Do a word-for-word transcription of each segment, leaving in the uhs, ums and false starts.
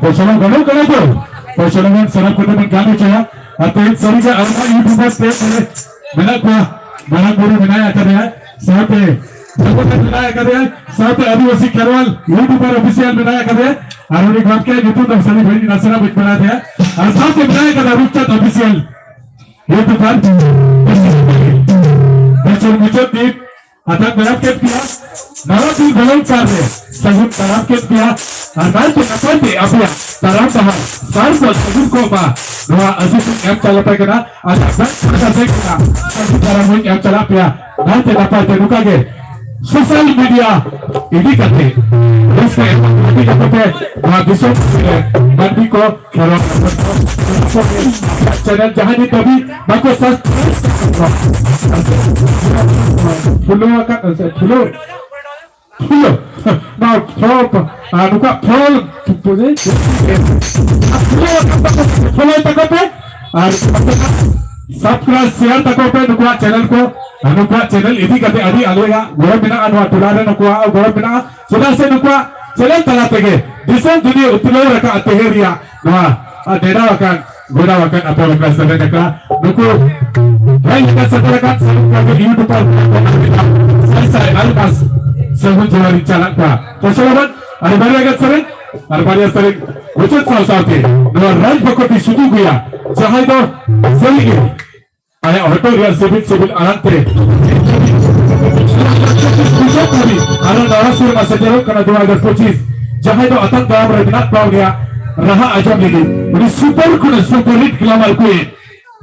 ᱯᱚᱭᱥᱟ ᱢᱟ ᱵᱟᱹᱱᱩᱜ ᱠᱟᱱᱟ ᱛᱚ, ᱯᱚᱭᱥᱟ ᱞᱟᱹᱜᱤᱫ ᱥᱟᱱᱟᱢ ᱠᱚᱛᱮ ᱵᱚᱱ ᱜᱟᱱ ᱦᱚᱪᱚᱭᱟ᱾ ᱟᱨ ᱛᱮᱦᱮᱧ ᱥᱟᱹᱨᱤᱜᱮ ᱟᱭᱢᱟ YouTuber ᱯᱮ ᱢᱮᱱᱟᱜ ᱠᱚᱣᱟ᱾ ᱢᱟᱨᱟᱝ ᱵᱩᱨᱩ ᱢᱮᱱᱟᱭ ᱟᱠᱟᱫᱮᱭᱟ, ᱥᱟᱶᱛᱮ ᱡᱚᱜᱚᱱᱱᱟᱛᱷ ᱢᱮᱱᱟᱭ ᱟᱠᱟᱫᱮᱭᱟ, ᱥᱟᱶᱛᱮ ᱟᱹᱫᱤᱵᱟᱹᱥᱤ ᱠᱷᱮᱨᱣᱟᱞ YouTuber official ᱢᱮᱱᱟᱭ ᱟᱠᱟᱫᱮᱭᱟ᱾ ᱟᱨ ᱩᱱᱤ ᱜᱚᱢᱠᱮᱭᱟᱜ ᱧᱩᱛᱩᱢ ᱫᱚ ᱥᱟᱹᱨᱤ ᱵᱟᱹᱧ, ᱱᱟᱥᱮᱱᱟᱜ ᱵᱟᱹᱧ ᱵᱟᱲᱟᱭ ᱛᱟᱭᱟ᱾ ᱟᱨ ᱥᱟᱶᱛᱮ ᱢᱮᱱᱟᱭ ᱟᱠᱟᱫᱟ ᱨᱩᱯᱪᱟᱸᱫᱽ official YouTuber᱾ ᱵᱚᱪᱷᱚᱨ ᱢᱩᱪᱟᱹᱫ ᱫᱤᱱ ᱟᱛᱟᱝ ᱫᱟᱨᱟᱢ ᱠᱮᱫ ᱯᱮᱭᱟ, ᱱᱟᱣᱟ ᱫᱤᱱ ᱵᱚᱞᱚᱱ ᱠᱟᱱ ᱨᱮ ᱥᱟᱹᱜᱩᱱ ᱫᱟᱨᱟᱢ ᱠᱮᱫ ᱯᱮᱭᱟ᱾ ᱟᱨ ᱱᱟᱭᱛᱮ ᱱᱟᱯᱟᱭ ᱛᱮ ᱟᱯᱮᱭᱟᱜ ᱫᱟᱨᱟᱢ ᱰᱟᱦᱟᱨ ᱥᱟᱨ ᱠᱚ ᱥᱟᱹᱜᱩᱱ ᱠᱚᱜ ᱢᱟ, ᱱᱚᱣᱟ ᱟᱹᱥᱤᱥ ᱤᱧ ᱮᱢ ᱪᱟᱞ ᱟᱯᱮ ᱠᱟᱱᱟ᱾ ᱟᱨ ᱟᱯᱱᱟᱨ ᱯᱟᱦᱴᱟ ᱥᱮᱫ ᱠᱷᱚᱱᱟᱜ ᱥᱟᱹᱜᱩᱱ ᱫᱟᱨᱟᱢ ᱦᱚᱸᱧ ᱮᱢ ᱪᱟᱞᱟᱜ ᱯᱮᱭᱟ᱾ ᱱᱟᱭᱛᱮ ᱱᱟᱯᱟᱭ ᱛᱮ ᱱᱚᱝᱠᱟ ᱜᱮ social media ᱤᱫᱤ ᱠᱟᱛᱮ ᱨᱟᱹᱥᱠᱟᱹ ᱮᱢ ᱤᱫᱤ ᱠᱟᱛᱮ ᱱᱚᱣᱟ ᱫᱤᱥᱚᱢ ᱨᱮ ᱢᱟᱹᱱᱢᱤ ᱠᱚ ᱠᱷᱮᱞᱳᱰ ᱪᱮᱱᱮᱞ ᱡᱟᱦᱟᱸᱭ ᱱᱤᱛ ᱫᱷᱟᱹᱵᱤᱡ ᱵᱟᱠᱚ subscribe ᱯᱷᱩᱞᱟᱹᱣ ᱟᱠᱟᱫ, ᱯᱷᱩᱞᱟᱹᱣ, ᱯᱷᱩᱞᱟᱹᱣ, ᱱᱚᱣᱟ ᱯᱷᱚᱞ, ᱟᱨ ᱱᱩᱠᱩᱣᱟᱜ ᱯᱷᱚᱞ, ᱯᱷᱩᱞᱟᱹᱣ ᱟᱠᱟᱫ ᱛᱟᱠᱚ, ᱯᱷᱩᱞᱟᱹᱣ ᱛᱟᱠᱚ ᱯᱮ, ᱟᱨ subscribe, share ᱛᱟᱠᱚ ᱯᱮ ᱱᱩᱠᱩᱣᱟᱜ ᱪᱮᱱᱮᱞ ᱠᱚ᱾ ᱟᱨ ᱱᱩᱠᱩᱣᱟᱜ ᱪᱮᱱᱮᱞ ᱤᱫᱤ ᱠᱟᱛᱮ ᱟᱹᱰᱤ ᱟᱞᱮᱭᱟᱜ ᱜᱚᱲᱚ ᱢᱮᱱᱟᱜᱼᱟ, ᱱᱚᱣᱟ ᱴᱚᱞᱟ ᱨᱮ ᱱᱩᱠᱩᱣᱟᱜ ᱜᱚᱲᱚ ᱢᱮᱱᱟᱜᱼᱟ, ᱪᱮᱫᱟᱜ ᱥᱮ ᱱᱩᱠᱩᱣᱟᱜ ᱪᱮᱱᱮᱞ ᱛᱟᱞᱟ ᱛᱮᱜᱮ ᱫᱤᱥᱚᱢ ᱫᱩᱱᱤᱭᱟᱹ ᱩᱛᱱᱟᱹᱣ ᱨᱟᱠᱟᱵ ᱛᱟᱦᱮᱸ ᱨᱮᱭᱟᱜ ᱱᱚᱣᱟ ᱱᱮᱰᱟ ᱟᱠᱟᱱ ᱜᱚᱰᱟ ᱟᱠᱟᱱ ᱟᱯᱮ ᱵᱟᱯᱞᱟ ᱥᱮᱞᱮᱫ ᱟᱠᱟᱫ ᱱᱩᱠᱩ ᱦᱮᱡ ᱟᱠᱟᱱ ᱥᱮᱴᱮᱨ ᱟᱠᱟᱫ ᱥᱟᱱᱟᱢ ᱠᱚᱜᱮ YouTuber ᱥᱟᱭ ᱥᱟᱭ ᱟᱨ ᱢᱟᱥ ᱥᱟᱹᱜᱩᱱ ᱡᱚᱦᱟᱨ ᱤᱧ ᱪᱟᱞᱟᱜ ᱠᱚᱣᱟ᱾ ᱛᱚ ᱪᱚᱞᱚ ᱵᱚᱱ ᱟᱨ ᱵᱟᱨᱭᱟ ᱜᱟᱱ ᱥᱮᱨᱮᱧ, ᱟᱨ ᱵᱟᱨᱭᱟ ᱥᱮᱨᱮᱧ ᱢᱩᱪᱟᱹᱫ ᱥᱟᱶ ᱥᱟᱶᱛᱮ ᱱᱚᱣᱟ ᱨᱟᱡᱽ ᱵᱷᱚᱠᱚᱛᱤ ᱥᱩᱫᱩ ᱜᱮᱭᱟ, ᱡᱟᱦᱟᱸᱭ ᱫᱚ ᱥᱟᱹᱨᱤᱜᱮ ᱟᱭᱟᱜ ᱦᱚᱴᱚᱜ ᱨᱮᱭᱟᱜ ᱥᱤᱵᱤᱞ ᱥᱤᱵᱤᱞ ᱟᱲᱟᱝ ᱛᱮ ᱵᱩᱡᱷᱟᱹᱣ ᱠᱟᱹᱢᱤ ᱟᱨ ᱱᱟᱣᱟ ᱥᱮᱨᱢᱟ ᱥᱮᱴᱮᱨᱚᱜ ᱠᱟᱱᱟ ᱫᱩ ᱦᱟᱡᱟᱨ ᱯᱚᱸᱪᱤᱥ, ᱡᱟᱦᱟᱸᱭ ᱫᱚ ᱟᱛᱟᱝ ᱫᱟᱨᱟᱢ ᱨᱮ ᱢᱮᱱᱟᱜ ᱠᱚᱣᱟ ᱩᱱᱤᱭᱟᱜ ᱨᱟᱦᱟ ᱟᱸᱡᱚᱢ ᱞᱟᱹᱜᱤᱫ ᱩᱱᱤ super ᱠᱷᱚᱱ super hit glamour queen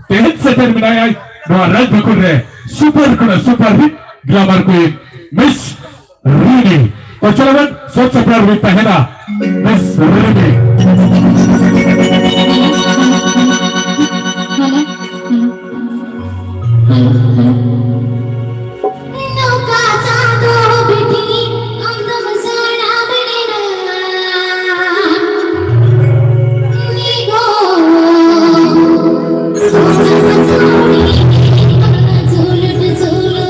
ᱛᱮᱦᱮᱧ ᱥᱮᱴᱮᱨ ᱢᱮᱱᱟᱭᱟ ᱱᱚᱣᱟ ᱨᱟᱡᱽ ᱵᱷᱚᱠᱚᱛ ᱨᱮ, super ᱠᱷᱚᱱ super hit glamour queen Miss Rimi. ᱛᱚ ᱪᱚᱞᱚ ᱵᱚᱱ ᱥᱟᱹᱛ ᱥᱟᱯᱲᱟᱣ ᱨᱮᱵᱚᱱ ᱛᱟᱦᱮᱱᱟ Miss Rimi. Hello, hello, hello, hello, hello. ᱱᱚᱝᱠᱟ ᱪᱟᱸᱫᱚ ᱵᱤᱴᱤ ᱟᱢ ᱫᱚᱢ ᱥᱟᱲᱟᱢ ᱞᱮᱱᱟ᱾ ᱢᱤᱫ ᱦᱚᱲ ᱥᱚᱱᱟ ᱪᱩᱲᱤ ᱡᱩᱞᱩᱴ ᱡᱩᱞᱩ᱾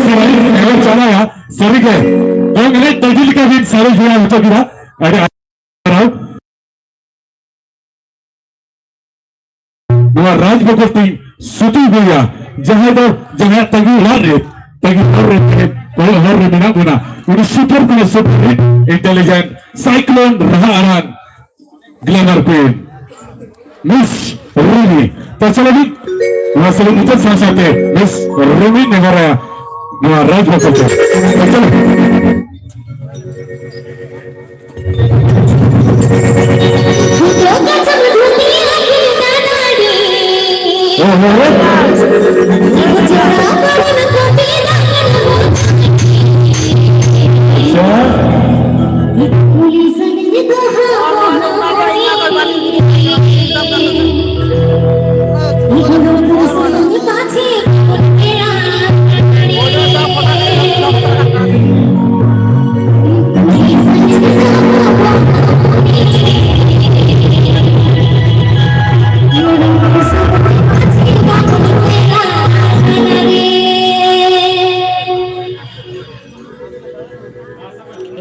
ᱥᱮᱨᱮᱧ ᱮᱦᱚᱵ ᱪᱟᱞᱟᱜᱼᱟ᱾ ᱥᱟᱹᱨᱤᱜᱮ ᱫᱚᱝ ᱮᱱᱮᱡ ᱛᱟᱹᱜᱤ ᱞᱮᱠᱟ ᱵᱤᱱ ᱥᱟᱹᱨᱤ ᱡᱚᱲᱟᱣ ᱦᱚᱪᱚ ᱠᱮᱫᱟ᱾ ᱟᱹᱰᱤ ᱥᱟᱨᱦᱟᱣ᱾ ᱱᱚᱣᱟ ᱨᱟᱡᱽ ᱵᱚᱠᱚᱛ ᱛᱤᱧ ᱥᱩᱛᱩᱜ ᱜᱚᱭᱟ, ᱡᱟᱦᱟᱸᱭ ᱫᱚ ᱡᱟᱦᱟᱸᱭᱟᱜ ᱛᱟᱹᱜᱤ ᱦᱚᱨ ᱨᱮ, ᱛᱟᱹᱜᱤ ᱦᱚᱨ ᱨᱮ, ᱛᱟᱦᱮᱸ ᱠᱚᱭᱚᱜ ᱦᱚᱨ ᱨᱮ ᱢᱮᱱᱟᱜ ᱵᱚᱱᱟ, ᱩᱱᱤ ᱥᱩᱯᱩᱨ ᱠᱷᱚᱱ ᱥᱩᱯᱩᱨ intelligent cyclone ᱨᱟᱦᱟ ᱟᱲᱟᱝ glamour queen Miss ᱨᱩᱢᱤ᱾ ᱛᱚ ᱪᱚᱞᱚ ᱢᱤᱫ ᱱᱚᱣᱟ ᱥᱮᱨᱮᱧ ᱢᱩᱪᱟᱹᱫ ᱥᱟᱶ ᱥᱟᱶᱛᱮ Miss ᱨᱩᱢᱤ ᱱᱮᱦᱚᱨᱟ ᱱᱚᱣᱟ ᱨᱟᱡᱽ ᱵᱚᱠᱚᱛ ᱛᱮ᱾ ᱛᱚ ᱪᱚᱞᱚ᱾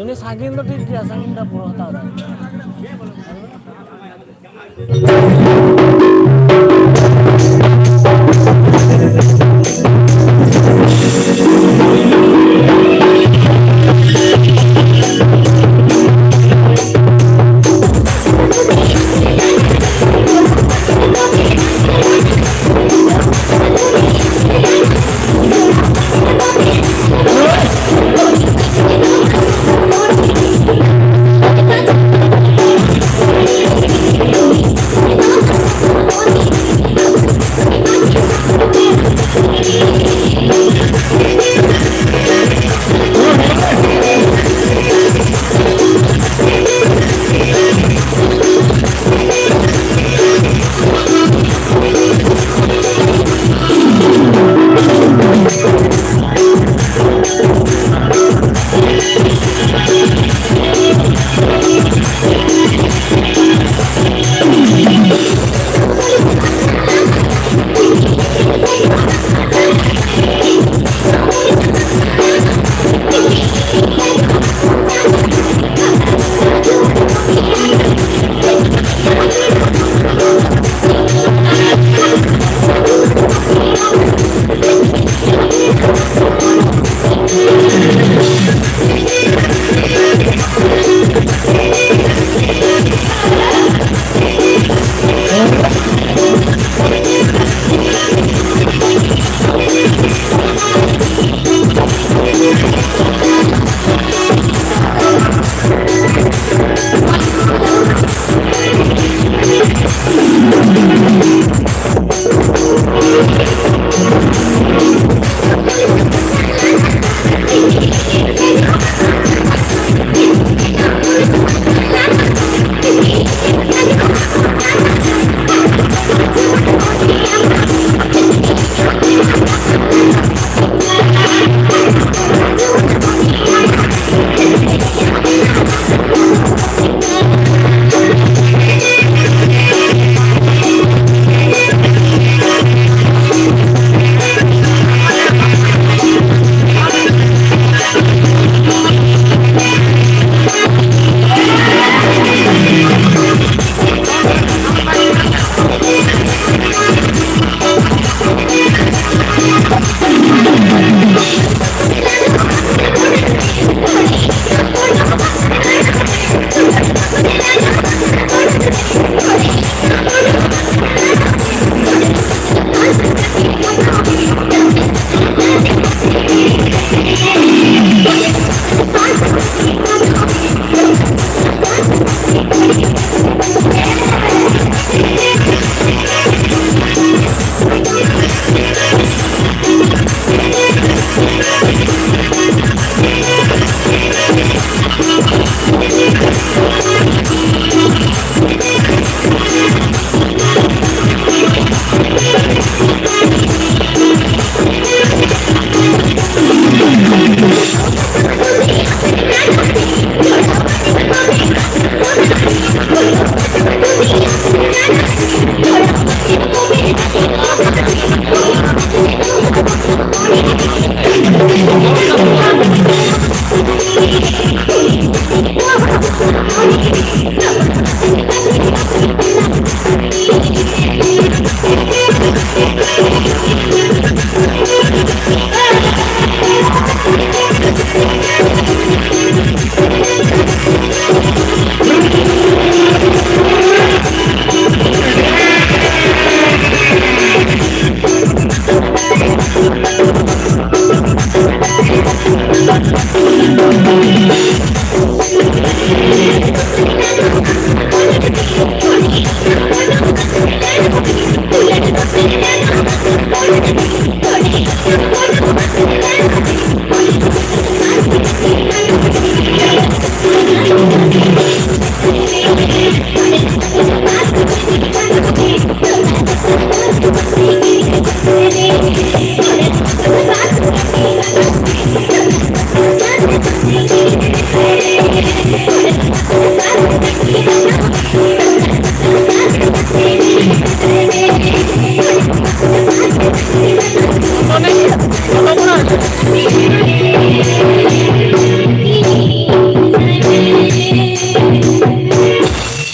ᱩᱱᱤ ᱥᱟᱺᱜᱤᱧ ᱫᱚ ᱴᱷᱤᱠ ᱜᱮᱭᱟ, ᱥᱟᱺᱜᱤᱧ ᱫᱚ ᱯᱩᱨᱟᱹ ᱦᱟᱛᱟᱣ ᱫᱟᱲᱮᱭᱟᱜᱼᱟ᱾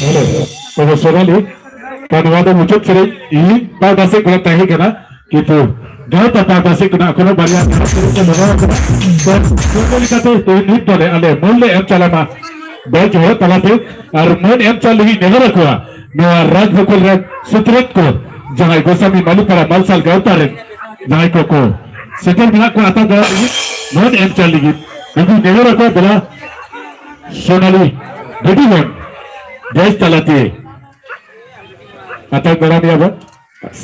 ᱦᱮᱞᱳ, ᱛᱚᱵᱮ ᱥᱳᱱᱟᱞᱤ, ᱛᱚ ᱱᱚᱣᱟ ᱫᱚ ᱢᱩᱪᱟᱹᱫ ᱥᱮᱨᱮᱧ ᱤᱧ ᱯᱟᱦᱴᱟ ᱥᱮᱫ ᱠᱷᱚᱱ ᱛᱟᱦᱮᱸ ᱠᱟᱱᱟ, ᱠᱤᱱᱛᱩ ᱜᱟᱶᱛᱟ ᱯᱟᱦᱴᱟ ᱥᱮᱫ ᱠᱷᱚᱱᱟᱜ ᱠᱷᱚᱱ ᱵᱟᱨᱭᱟ ᱜᱟᱶᱛᱟ ᱠᱚ ᱫᱚᱦᱚ ᱟᱠᱟᱫᱟ᱾ ᱛᱚ, ᱯᱳᱭᱞᱳ ᱞᱮᱠᱟᱛᱮ ᱛᱮᱦᱮᱧ ᱱᱤᱛ ᱫᱚᱞᱮ ᱟᱞᱮ ᱢᱟᱹᱱ ᱞᱮ ᱮᱢ ᱪᱟᱞᱟᱢᱟ᱾ ᱵᱮᱪ ᱦᱚᱲ ᱛᱟᱞᱟᱛᱮ ᱟᱨ ᱢᱟᱹᱱ ᱮᱢ ᱪᱟᱞ ᱞᱟᱹᱜᱤᱫ ᱱᱮᱦᱚᱨ ᱟᱠᱚᱣᱟ ᱱᱚᱣᱟ ᱨᱟᱡᱽ ᱵᱟᱹᱠᱩᱞ ᱨᱮᱱ ᱥᱩᱛᱨᱮᱛ ᱠᱚ, ᱡᱟᱦᱟᱸᱭ ᱜᱳᱥᱟᱢᱤ ᱢᱟᱞᱤᱯᱟᱲᱟ ᱢᱟᱨᱥᱟᱞ ᱜᱟᱶᱛᱟ ᱨᱮᱱ ᱡᱟᱦᱟᱸᱭ ᱠᱚᱠᱚ ᱥᱮᱴᱮᱨ ᱢᱮᱱᱟᱜ ᱠᱚᱣᱟ ᱟᱛᱟᱝ ᱫᱟᱨᱟᱢ ᱞᱟᱹᱜᱤᱫ, ᱢᱟᱹᱱ ᱮᱢ ᱪᱟᱞ ᱞᱟᱹᱜᱤᱫ ᱤᱧ ᱱᱮᱦᱚᱨ ᱟᱠᱚᱣᱟ, ᱫᱮᱞᱟ ᱥᱳᱱᱟᱞᱤ ᱵᱤᱴᱤ ᱵᱚᱱ ᱵᱮᱪ ᱛᱟᱞᱟᱛᱮ ᱟᱛᱟᱝ ᱫᱟᱨᱟᱢ ᱮᱭᱟ ᱵᱚᱱ᱾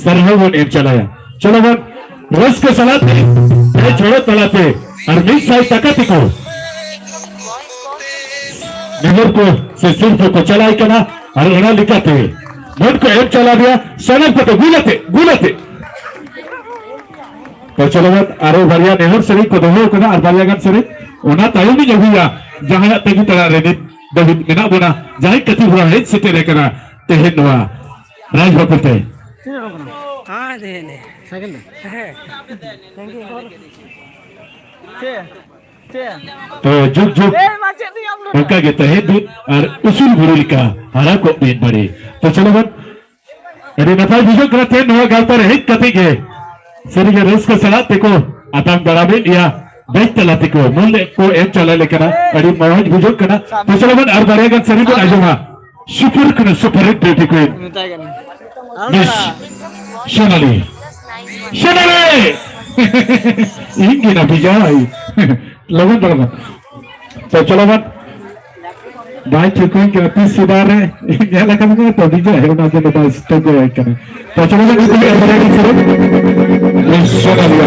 ᱥᱟᱨᱦᱟᱣ ᱵᱚᱱ ᱮᱢ ᱪᱟᱞᱟᱭᱟ᱾ ᱪᱚᱞᱚ ᱵᱚᱱ ᱨᱟᱹᱥᱠᱟᱹ ᱥᱟᱞᱟᱜ ᱛᱮ, ᱯᱮ ᱡᱷᱚᱲᱚ ᱛᱟᱞᱟᱛᱮ ᱟᱨ ᱢᱤᱫ ᱥᱟᱭ ᱴᱟᱠᱟ ᱛᱮᱠᱚ ᱱᱮᱦᱚᱨ ᱠᱚ ᱥᱮ ᱥᱤᱨᱯᱟᱹ ᱠᱚ ᱪᱟᱞᱟᱭ ᱠᱟᱱᱟ᱾ ᱟᱨ ᱚᱱᱟ ᱞᱮᱠᱟᱛᱮ ᱢᱟᱹᱱ ᱠᱚ ᱮᱢ ᱪᱟᱞᱟᱣ ᱨᱮᱭᱟ᱾ ᱥᱟᱱᱟᱢ ᱠᱚᱛᱮ ᱜᱩᱞᱟᱛᱮ, ᱜᱩᱞᱟᱛᱮ᱾ ᱛᱚ ᱪᱚᱞᱚ ᱵᱚᱱ ᱟᱨᱚ ᱵᱟᱨᱭᱟ ᱱᱮᱦᱚᱨ ᱥᱮᱨᱮᱧ ᱠᱚ ᱫᱚᱦᱚ ᱠᱟᱱᱟ ᱟᱨ ᱵᱟᱨᱭᱟ ᱜᱟᱱ ᱥᱮᱨᱮᱧ ᱚᱱᱟ ᱛᱟᱭᱚᱢ ᱤᱧ ᱟᱹᱜᱩᱭᱟ᱾ ᱡᱟᱦᱟᱸᱭᱟᱜ ᱛᱟᱹᱜᱤ ᱛᱟᱲᱟᱜ ᱨᱮ ᱱᱤᱛ ᱫᱷᱟᱹᱵᱤᱡ ᱢᱮᱱᱟᱜ ᱵᱚᱱᱟ, ᱡᱟᱦᱟᱸᱭ ᱠᱟᱹᱴᱤᱡ ᱦᱚᱲ ᱦᱮᱡ ᱥᱮᱴᱮᱨ ᱟᱠᱟᱱᱟ ᱛᱮᱦᱮᱧ ᱱᱚᱣᱟ ᱨᱟᱡᱽ ᱵᱟᱹᱠᱩᱞ ᱛᱮ᱾ ᱦᱮᱸ, ᱫᱮ, ᱫᱮ᱾ ᱥᱟᱭᱠᱮᱞ ᱫᱚ? ᱦᱮᱸ᱾ ᱛᱚ, ᱡᱩᱜᱽ ᱡᱩᱜᱽ ᱚᱱᱠᱟ ᱜᱮ ᱛᱟᱦᱮᱸ ᱵᱤᱱ ᱟᱨ ᱩᱥᱩᱞ ᱵᱩᱨᱩ ᱞᱮᱠᱟ ᱦᱟᱨᱟ ᱠᱚᱜ ᱵᱤᱱ ᱵᱟᱲᱮ᱾ ᱛᱚ, ᱪᱚᱞᱚ ᱵᱚᱱ, ᱟᱹᱰᱤ ᱱᱟᱯᱟᱭ ᱵᱩᱡᱷᱟᱹᱜ ᱠᱟᱱᱟ ᱛᱮᱦᱮᱧ ᱱᱚᱣᱟ ᱜᱟᱶᱛᱟ ᱨᱮ ᱦᱮᱡ ᱠᱟᱛᱮ ᱜᱮ᱾ ᱥᱟᱹᱨᱤᱜᱮ ᱨᱟᱹᱥᱠᱟᱹ ᱥᱟᱞᱟᱜ ᱛᱮᱠᱚ ᱟᱛᱟᱝ ᱫᱟᱨᱟᱢᱮᱫ ᱞᱮᱭᱟ, ᱵᱮᱪ ᱛᱟᱞᱟ ᱛᱮᱠᱚ ᱢᱟᱹᱱ ᱠᱚ ᱮᱢ ᱪᱟᱞᱟᱣ ᱞᱮ ᱠᱟᱱᱟ᱾ ᱟᱹᱰᱤ ᱢᱚᱡᱽ ᱵᱩᱡᱷᱟᱹᱜ ᱠᱟᱱᱟ᱾ ᱛᱚ, ᱪᱚᱞᱚ ᱵᱚᱱ ᱟᱨ ᱵᱟᱨᱭᱟ ᱜᱟᱱ ᱥᱮᱨᱮᱧ ᱵᱚᱱ ᱟᱸᱡᱚᱢᱟ᱾ ᱥᱩᱯᱩᱨ ᱠᱟᱱᱟ, ᱥᱩᱯᱟᱨ ᱦᱤᱴ ᱵᱤᱭᱩᱴᱤ ᱠᱩᱭᱤᱱ ᱢᱮᱛᱟᱭ ᱠᱟᱹᱱᱟᱹᱧ᱾ ᱢᱤᱥ ᱥᱳᱱᱟᱞᱤ᱾ ᱥᱳᱱᱟᱞᱤ! ᱤᱧ ᱜᱮ ᱱᱟ ᱵᱤᱡᱚᱭ᱾ ᱞᱚᱜᱚᱱ ᱫᱚ ᱞᱚᱜᱚᱱ᱾ ᱛᱚ ᱪᱚᱞᱚ ᱵᱚᱱ᱾ ᱵᱟᱭ ᱴᱷᱤᱠᱟᱹᱧ ᱠᱟᱱᱟ, ᱛᱤᱥ ᱥᱮᱫᱟᱭ ᱨᱮ ᱧᱮᱞ ᱟᱠᱟᱫ ᱢᱮᱭᱟ ᱛᱚ ᱵᱤᱡᱚᱭ, ᱚᱱᱟ ᱡᱚᱱᱱᱚ ᱵᱟᱭ ᱴᱷᱤᱠᱟᱹ ᱟᱭ ᱠᱟᱱᱟ᱾ ᱛᱚ ᱪᱚᱞᱚ ᱵᱚᱱ ᱤᱫᱤᱭᱟ ᱵᱟᱨᱭᱟ ᱜᱟᱱ ᱥᱮᱨᱮᱧ᱾ ᱢᱤᱥ ᱥᱳᱱᱟᱞᱤ᱾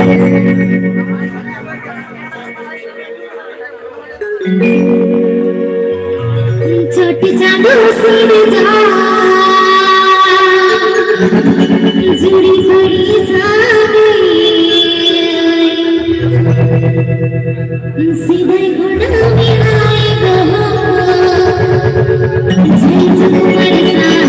ᱪᱷᱳᱴᱤ ᱪᱟᱸᱫᱚ ᱥᱤᱨᱡᱟᱣ, ᱡᱩᱲᱤ ᱵᱟᱹᱲᱤ ᱥᱟᱹᱜᱟᱹᱭ, ᱥᱤᱫᱟᱹᱭ ᱜᱚᱰᱟ ᱢᱮᱱᱟᱭ ᱫᱚᱦᱚ, ᱡᱷᱟᱹᱭ ᱪᱩᱠᱢᱟᱹᱨ ᱥᱟᱦᱟ᱾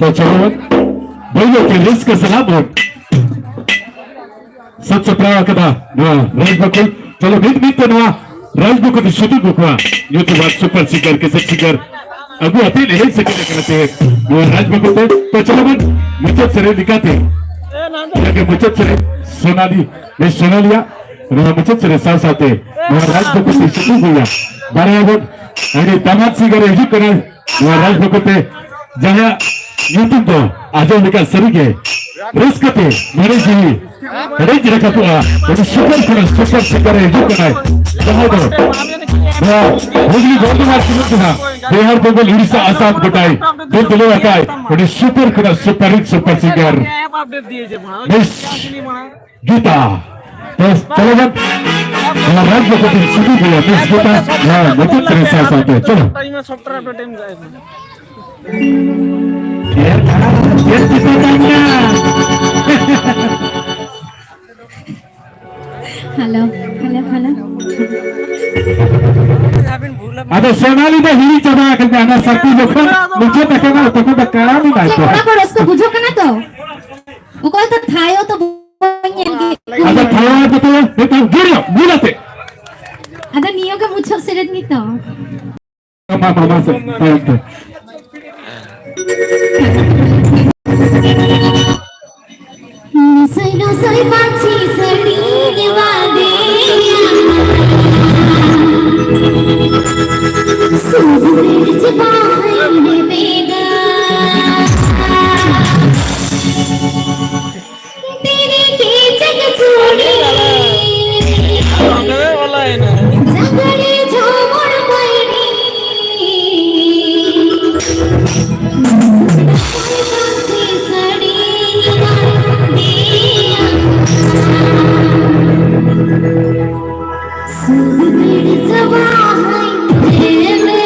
ᱛᱚ ᱪᱚᱞᱚ ᱵᱚᱱ ᱵᱟᱹᱭ ᱵᱟᱹᱭ ᱛᱮ ᱨᱟᱹᱥᱠᱟᱹ ᱥᱟᱞᱟᱜ ᱵᱚᱱ ᱥᱟᱹᱛ ᱥᱟᱯᱲᱟᱣ ᱟᱠᱟᱫᱟ ᱱᱚᱣᱟ ᱨᱟᱡᱽ ᱵᱟᱠᱷᱳᱞ᱾ ᱪᱚᱞᱚ ᱢᱤᱫ ᱢᱤᱫ ᱛᱮ ᱱᱚᱣᱟ ᱨᱟᱡᱽ ᱵᱟᱠᱷᱳᱞ ᱥᱩᱛᱩᱜ ᱠᱚ ᱠᱚᱣᱟ ᱧᱩᱛᱩᱢᱟᱱ ᱥᱩᱯᱟᱨ ᱥᱤᱝᱜᱟᱨ, ᱠᱮᱥᱮᱴ ᱥᱤᱝᱜᱟᱨ ᱟᱹᱜᱩ ᱟᱛᱮ ᱮᱱᱮᱡ ᱥᱮᱴᱮᱨ ᱟᱠᱟᱱᱟ ᱛᱮ ᱱᱚᱣᱟ ᱨᱟᱡᱽ ᱵᱟᱠᱷᱳᱞ ᱛᱮ᱾ ᱛᱚ ᱪᱚᱞᱚ ᱵᱚᱱ ᱢᱩᱪᱟᱹᱫ ᱥᱮᱨᱮᱧ ᱞᱮᱠᱟᱛᱮ ᱡᱟᱜᱮ ᱢᱩᱪᱟᱹᱫ ᱥᱮᱨᱮᱧ ᱥᱳᱱᱟᱞᱤ, ᱢᱤᱥ ᱥᱳᱱᱟᱞᱤᱭᱟ ᱱᱚᱣᱟ ᱢᱩᱪᱟᱹᱫ ᱥᱮᱨᱮᱧ ᱥᱟᱶ ᱥᱟᱶᱛᱮ ᱱᱚᱣᱟ ᱨᱟᱡᱽ ᱵᱟᱠᱷᱳᱞ ᱛᱮ ᱥᱩᱛᱩᱜ ᱜᱚᱭᱟ ᱵᱟᱨᱭᱟ ᱵᱚᱱ ᱟᱹᱰᱤ ᱫᱟᱢᱟᱱ ᱥᱤᱝᱜᱟᱨ ᱮ ᱦᱤᱡᱩᱜ ᱠᱟᱱᱟ᱾ ᱱᱚᱣᱟ ᱨᱟᱡᱽ ᱵᱟᱠᱷᱳᱞ ᱛᱮ ᱡᱟᱦᱟᱸᱭᱟᱜ ᱧᱩᱛᱩᱢ ᱫᱚ ᱟᱸᱡᱚᱢ ᱞᱮᱠᱷᱟᱱ ᱥᱟᱹᱨᱤᱜᱮ ᱨᱟᱹᱥᱠᱟᱹᱛᱮ ᱢᱚᱱᱮ ᱡᱤᱣᱤ ᱨᱮᱡ ᱨᱟᱠᱟᱵᱚᱜᱼᱟ᱾ ᱩᱱᱤ ᱥᱩᱯᱟᱨ ᱠᱷᱚᱱᱟᱜ ᱥᱩᱯᱟᱨ ᱥᱤᱝᱜᱟᱨ ᱮ ᱦᱤᱡᱩᱜ ᱠᱟᱱᱟᱭ, ᱡᱟᱦᱟᱸᱭ ᱫᱚ ᱱᱚᱣᱟ ᱦᱩᱜᱽᱞᱤ ᱵᱚᱨᱫᱷᱚᱢᱟᱱ ᱥᱤᱧᱚᱛ ᱠᱷᱚᱱᱟᱜ ᱵᱤᱦᱟᱨ, ᱵᱮᱝᱜᱚᱞ, ᱩᱲᱤᱥᱥᱟ, ᱟᱥᱟᱢ ᱜᱚᱴᱟᱭ ᱫᱟᱹᱲ ᱫᱩᱞᱟᱹᱲ ᱟᱠᱟᱭ᱾ ᱩᱱᱤ ᱥᱩᱯᱟᱨ ᱠᱷᱚᱱᱟᱜ super hit super singer Miss ᱜᱤᱛᱟ᱾ ᱛᱚ ᱪᱚᱞᱚ ᱵᱚᱱ ᱱᱚᱣᱟ ᱨᱟᱡᱽ ᱵᱟᱠᱷᱳᱞ ᱛᱮ ᱥᱩᱛᱩᱜ ᱜᱚᱭᱟ ᱢᱤᱥ ᱜᱤᱛᱟ ᱱᱚᱣᱟ ᱢᱩᱪᱟᱹᱫ ᱥᱮᱨᱮᱧ ᱥᱟᱶ ᱥᱟᱶᱛᱮ᱾ ᱪᱚᱞᱚ᱾ Hello, hello, hello. ᱟᱫᱚ ᱥᱳᱱᱟᱞᱤ ᱫᱚ ᱦᱤᱲᱤᱧ ᱪᱟᱵᱟ ᱟᱠᱟᱱᱟ, ᱚᱱᱟ ᱥᱟᱹᱠᱩ ᱡᱚᱠᱷᱚᱱ ᱢᱩᱪᱟᱹᱫ ᱟᱠᱟᱱᱟ, ᱛᱚᱠᱷᱚᱱ ᱫᱚ ᱠᱟᱲᱟᱢ ᱮ ᱪᱮᱫ ᱠᱚᱲᱟ ᱠᱚ ᱨᱟᱹᱥᱠᱟᱹ ᱵᱩᱡᱷᱟᱹᱜ ᱠᱟᱱᱟ ᱛᱚ? ᱚᱠᱚᱭ ᱛᱚ ᱛᱷᱟᱭᱚ ᱛᱚ ᱵᱟᱹᱧ ᱧᱮᱞ ᱠᱮᱫ᱾ ᱟᱫᱚ ᱛᱷᱟᱭᱚ ᱫᱚ ᱛᱚᱵᱮ ᱱᱤᱛᱚᱜ ᱡᱳᱨ ᱧᱚᱜ, ᱢᱩᱞ ᱟᱛᱮ᱾ ᱟᱫᱚ ᱱᱤᱭᱟᱹ ᱜᱮ ᱢᱩᱪᱟᱹᱫ ᱥᱮᱨᱮᱧ ᱱᱤᱛᱚᱜ᱾ ᱢᱟ, ᱢᱟ, ᱢᱟ, ᱥᱮ, ᱛᱟᱭᱚᱢ ᱛᱮ᱾ ᱱᱟᱥᱮ ᱱᱟᱥᱮ ᱯᱟᱹᱧᱪᱤ ᱥᱟᱹᱲᱤᱧ ᱵᱟᱸᱫᱮᱭᱟ᱾ ᱥᱩᱫ ᱵᱮᱲ ᱪᱮ ᱵᱟᱦᱟᱧ ᱨᱮᱵᱮᱫᱟ᱾ ᱛᱮᱨᱮ ᱠᱮᱪᱟᱠ ᱪᱩᱲᱤ, ᱡᱟᱜᱟᱲᱮ ᱡᱷᱚᱢᱚᱨ ᱵᱟᱭᱨᱤ, ᱯᱟᱹᱧᱪᱤ ᱥᱟᱹᱲᱤ ᱵᱟᱸᱫᱮᱭᱟ᱾ ᱥᱩᱫ ᱵᱮᱲ ᱪᱮ ᱵᱟᱦᱟᱧ ᱨᱮᱵᱮᱫᱟ᱾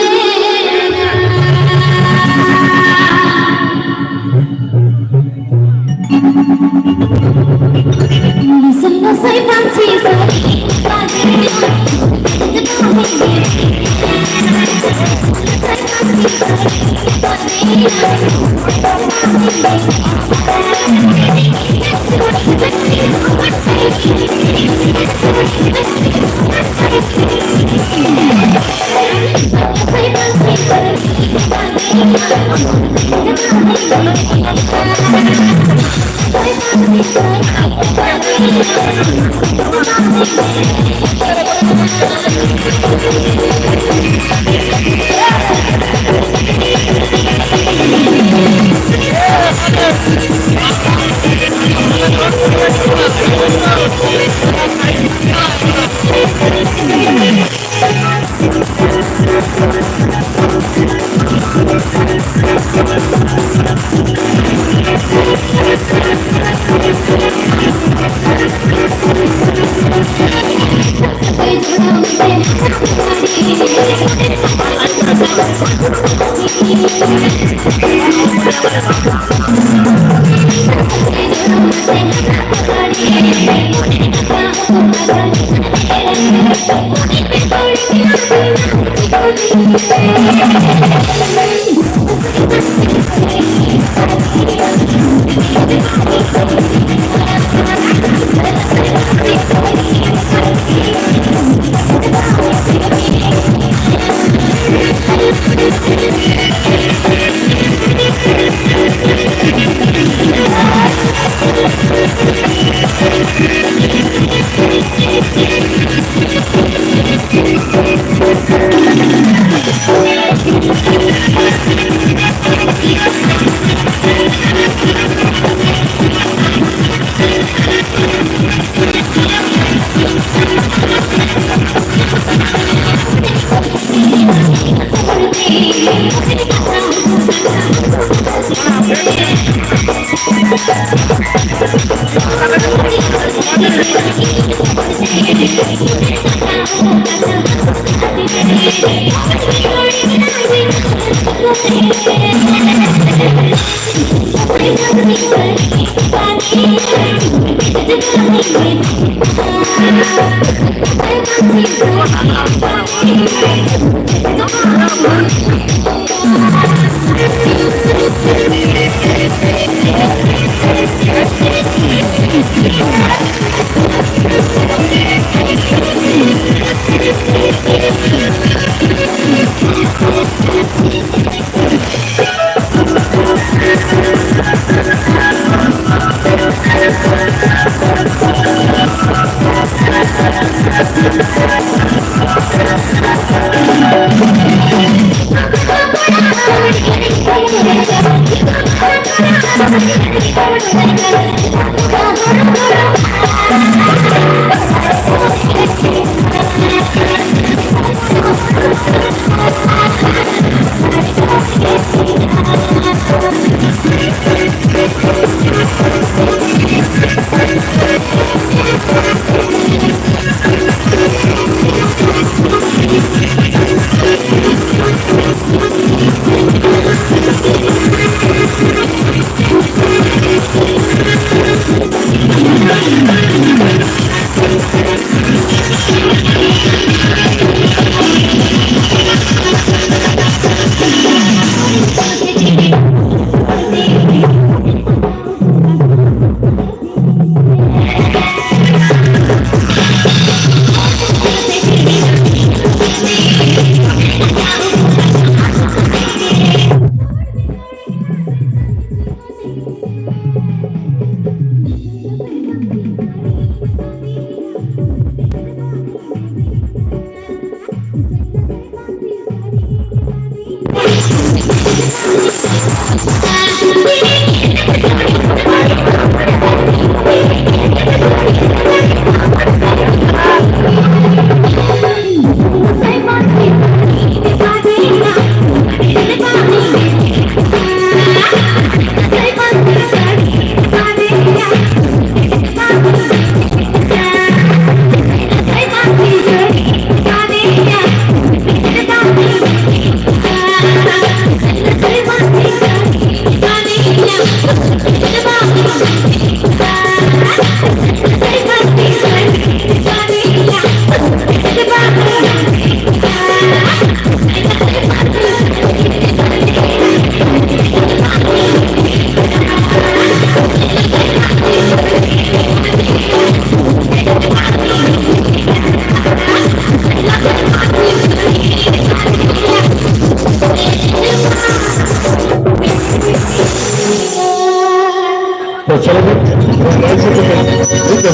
ᱪᱟᱞᱟᱣ ᱨᱮ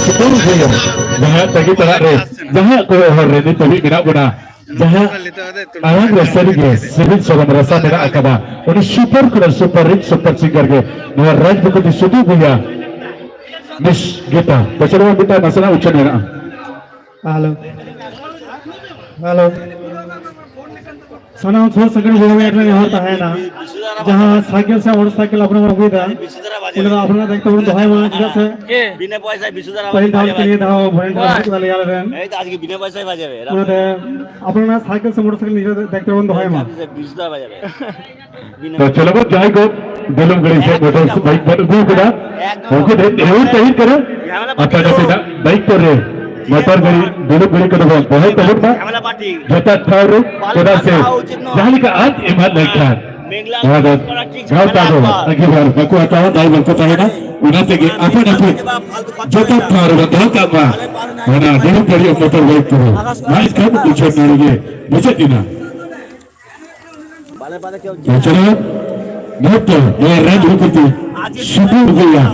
ᱥᱤᱛᱩᱝ ᱦᱩᱭᱟ, ᱡᱟᱦᱟᱸᱭᱟᱜ ᱛᱟᱺᱜᱤ ᱛᱟᱲᱟᱜ ᱨᱮ, ᱡᱟᱦᱟᱸᱭᱟᱜ ᱠᱚᱭᱚᱜ ᱦᱚᱨ ᱨᱮ ᱱᱤᱛ ᱦᱟᱹᱵᱤᱡ ᱢᱮᱱᱟᱜ ᱵᱚᱱᱟ, ᱡᱟᱦᱟᱸ ᱟᱲᱟᱝ ᱨᱮ ᱥᱟᱹᱨᱤᱜᱮ ᱥᱤᱵᱤᱞ ᱥᱚᱲᱚᱢ ᱨᱟᱥᱟ ᱢᱮᱱᱟᱜ ᱟᱠᱟᱫᱟ, ᱩᱱᱤ ᱥᱩᱯᱟᱨ ᱠᱷᱚᱱᱟᱜ ᱥᱩᱯᱟᱨ ᱦᱤᱴ ᱥᱩᱯᱟᱨ ᱥᱤᱝᱜᱟᱨ ᱜᱮ ᱱᱚᱣᱟ ᱨᱟᱡᱽ ᱵᱷᱚᱠᱛᱤ ᱥᱩᱫᱩ ᱵᱚᱭᱦᱟ ᱢᱤᱥ ᱜᱤᱛᱟ᱾ ᱯᱟᱪᱷᱮ ᱨᱮ ᱢᱤᱫᱴᱟᱝ ᱱᱟᱥᱮᱱᱟᱜ ᱩᱪᱷᱟᱹᱱ ᱢᱮᱱᱟᱜᱼᱟ᱾ Hello, hello. ᱥᱟᱱᱟᱢ ᱥᱩᱨ ᱥᱟᱺᱜᱤᱧ ᱵᱚᱭᱦᱟ ᱢᱤᱫᱴᱮᱱ ᱱᱮᱦᱚᱨ ᱛᱟᱦᱮᱸᱭᱮᱱᱟ, ᱡᱟᱦᱟᱸ ᱥᱟᱭᱠᱮᱞ ᱥᱮ ᱢᱚᱴᱚᱨ ᱥᱟᱭᱠᱮᱞ ᱟᱯᱱᱟᱨ ᱵᱚᱱ ᱟᱹᱜᱩᱭᱮᱫᱟ, ᱚᱱᱟ ᱫᱚ ᱟᱯᱱᱟᱨ ᱫᱟᱭᱤᱛᱛᱚ ᱵᱚᱱ ᱫᱚᱦᱚᱭ ᱢᱟ, ᱪᱮᱫᱟᱜ ᱥᱮ ᱵᱤᱱᱟ ᱯᱚᱭᱥᱟ ᱵᱤᱥᱩ ᱫᱟᱨᱟ ᱯᱟᱹᱦᱤᱞ ᱫᱷᱟᱣ ᱵᱟᱡᱟᱣ ᱞᱮᱠᱟ ᱱᱤᱭᱟᱹ ᱫᱷᱟᱣ ᱵᱷᱚᱨᱮᱱ ᱫᱷᱟᱣ ᱦᱤᱡᱩᱜ ᱛᱟᱞᱮᱭᱟ ᱟᱞᱮ ᱨᱮᱱ᱾ ᱮᱭ ᱫᱟ ᱟᱡᱜᱮ ᱵᱤᱱᱟ ᱯᱚᱭᱥᱟ ᱵᱟᱡᱟᱣ ᱨᱮ᱾ ᱚᱱᱟᱛᱮ ᱟᱯᱱᱟᱨ ᱥᱟᱭᱠᱮᱞ ᱥᱮ ᱢᱚᱴᱚᱨ ᱥᱟᱭᱠᱮᱞ ᱱᱤᱡᱮᱨᱟᱜ ᱫᱟᱭᱤᱛᱛᱚ ᱵᱚᱱ ᱫᱚᱦᱚᱭ ᱢᱟ᱾ ᱵᱤᱥᱩ ᱫᱟᱨᱟ ᱵᱟᱡᱟᱣ ᱨᱮ᱾ ᱛᱚ ᱪᱚᱞᱚ ᱵᱚᱱ ᱡᱟᱦᱟᱸᱭ ᱠᱚ ᱫᱩᱞᱩᱢ ᱜᱟᱹᱲᱤ ᱥᱮ ᱢᱚᱴᱚᱨ ᱵᱟᱭᱤᱠ ᱵᱚᱱ ᱟᱹᱜᱩ ᱠᱟᱫᱟ, ᱩᱱᱠᱩ ᱫᱚ ᱱᱮᱦᱚᱨ ᱛᱟᱦᱮᱸ ᱠᱟᱱᱟ, ᱟᱯᱮ ᱠᱚ ᱛᱤᱱᱟᱹᱜ ᱵᱟᱭᱤᱠ ᱠᱚᱨᱮ ᱢᱚᱴᱚᱨ ᱜᱟᱹᱲᱤ, ᱫᱩᱞᱩᱢ ᱜᱟᱹᱲᱤ ᱠᱚᱫᱚ ᱵᱚᱱ ᱫᱚᱦᱚᱭ ᱛᱟᱵᱚᱱ ᱢᱟ ᱡᱚᱛᱷᱟᱛ ᱴᱷᱟᱣ ᱨᱮ, ᱪᱮᱫᱟᱜ ᱥᱮ ᱡᱟᱦᱟᱸ ᱞᱮᱠᱟ ᱟᱸᱡ ᱮᱢᱟᱱ ᱞᱮᱱᱠᱷᱟᱱ ᱱᱚᱣᱟ ᱫᱚ ᱜᱟᱶᱛᱟ ᱫᱚ ᱟᱹᱜᱤᱵᱷᱟᱨ ᱵᱟᱠᱚ ᱦᱟᱛᱟᱣᱟ, driver ᱠᱚ ᱛᱟᱦᱮᱱᱟ, ᱚᱱᱟ ᱛᱮᱜᱮ ᱟᱯᱟᱱ ᱟᱹᱯᱤᱱ ᱡᱚᱛᱷᱟᱛ ᱴᱷᱟᱣ ᱨᱮᱵᱚᱱ ᱫᱚᱦᱚ ᱠᱟᱜ ᱢᱟ ᱚᱱᱟ ᱫᱩᱞᱩᱢ ᱜᱟᱹᱲᱤ ᱢᱚᱴᱚᱨ ᱵᱟᱭᱤᱠ ᱠᱚᱫᱚ᱾ ᱢᱟ ᱮᱱᱠᱷᱟᱱ ᱩᱪᱷᱟᱹᱱ ᱱᱚᱰᱮ ᱜᱮ ᱢᱩᱪᱟᱹᱫ ᱮᱱᱟ᱾ ᱵᱟᱪᱷᱱᱟᱣ ᱱᱤᱛ ᱫᱚ ᱱᱚᱣᱟ ᱨᱟᱡᱽ ᱵᱷᱚᱠᱛᱤ ᱥᱩᱯᱩᱨ ᱜᱮᱭᱟ,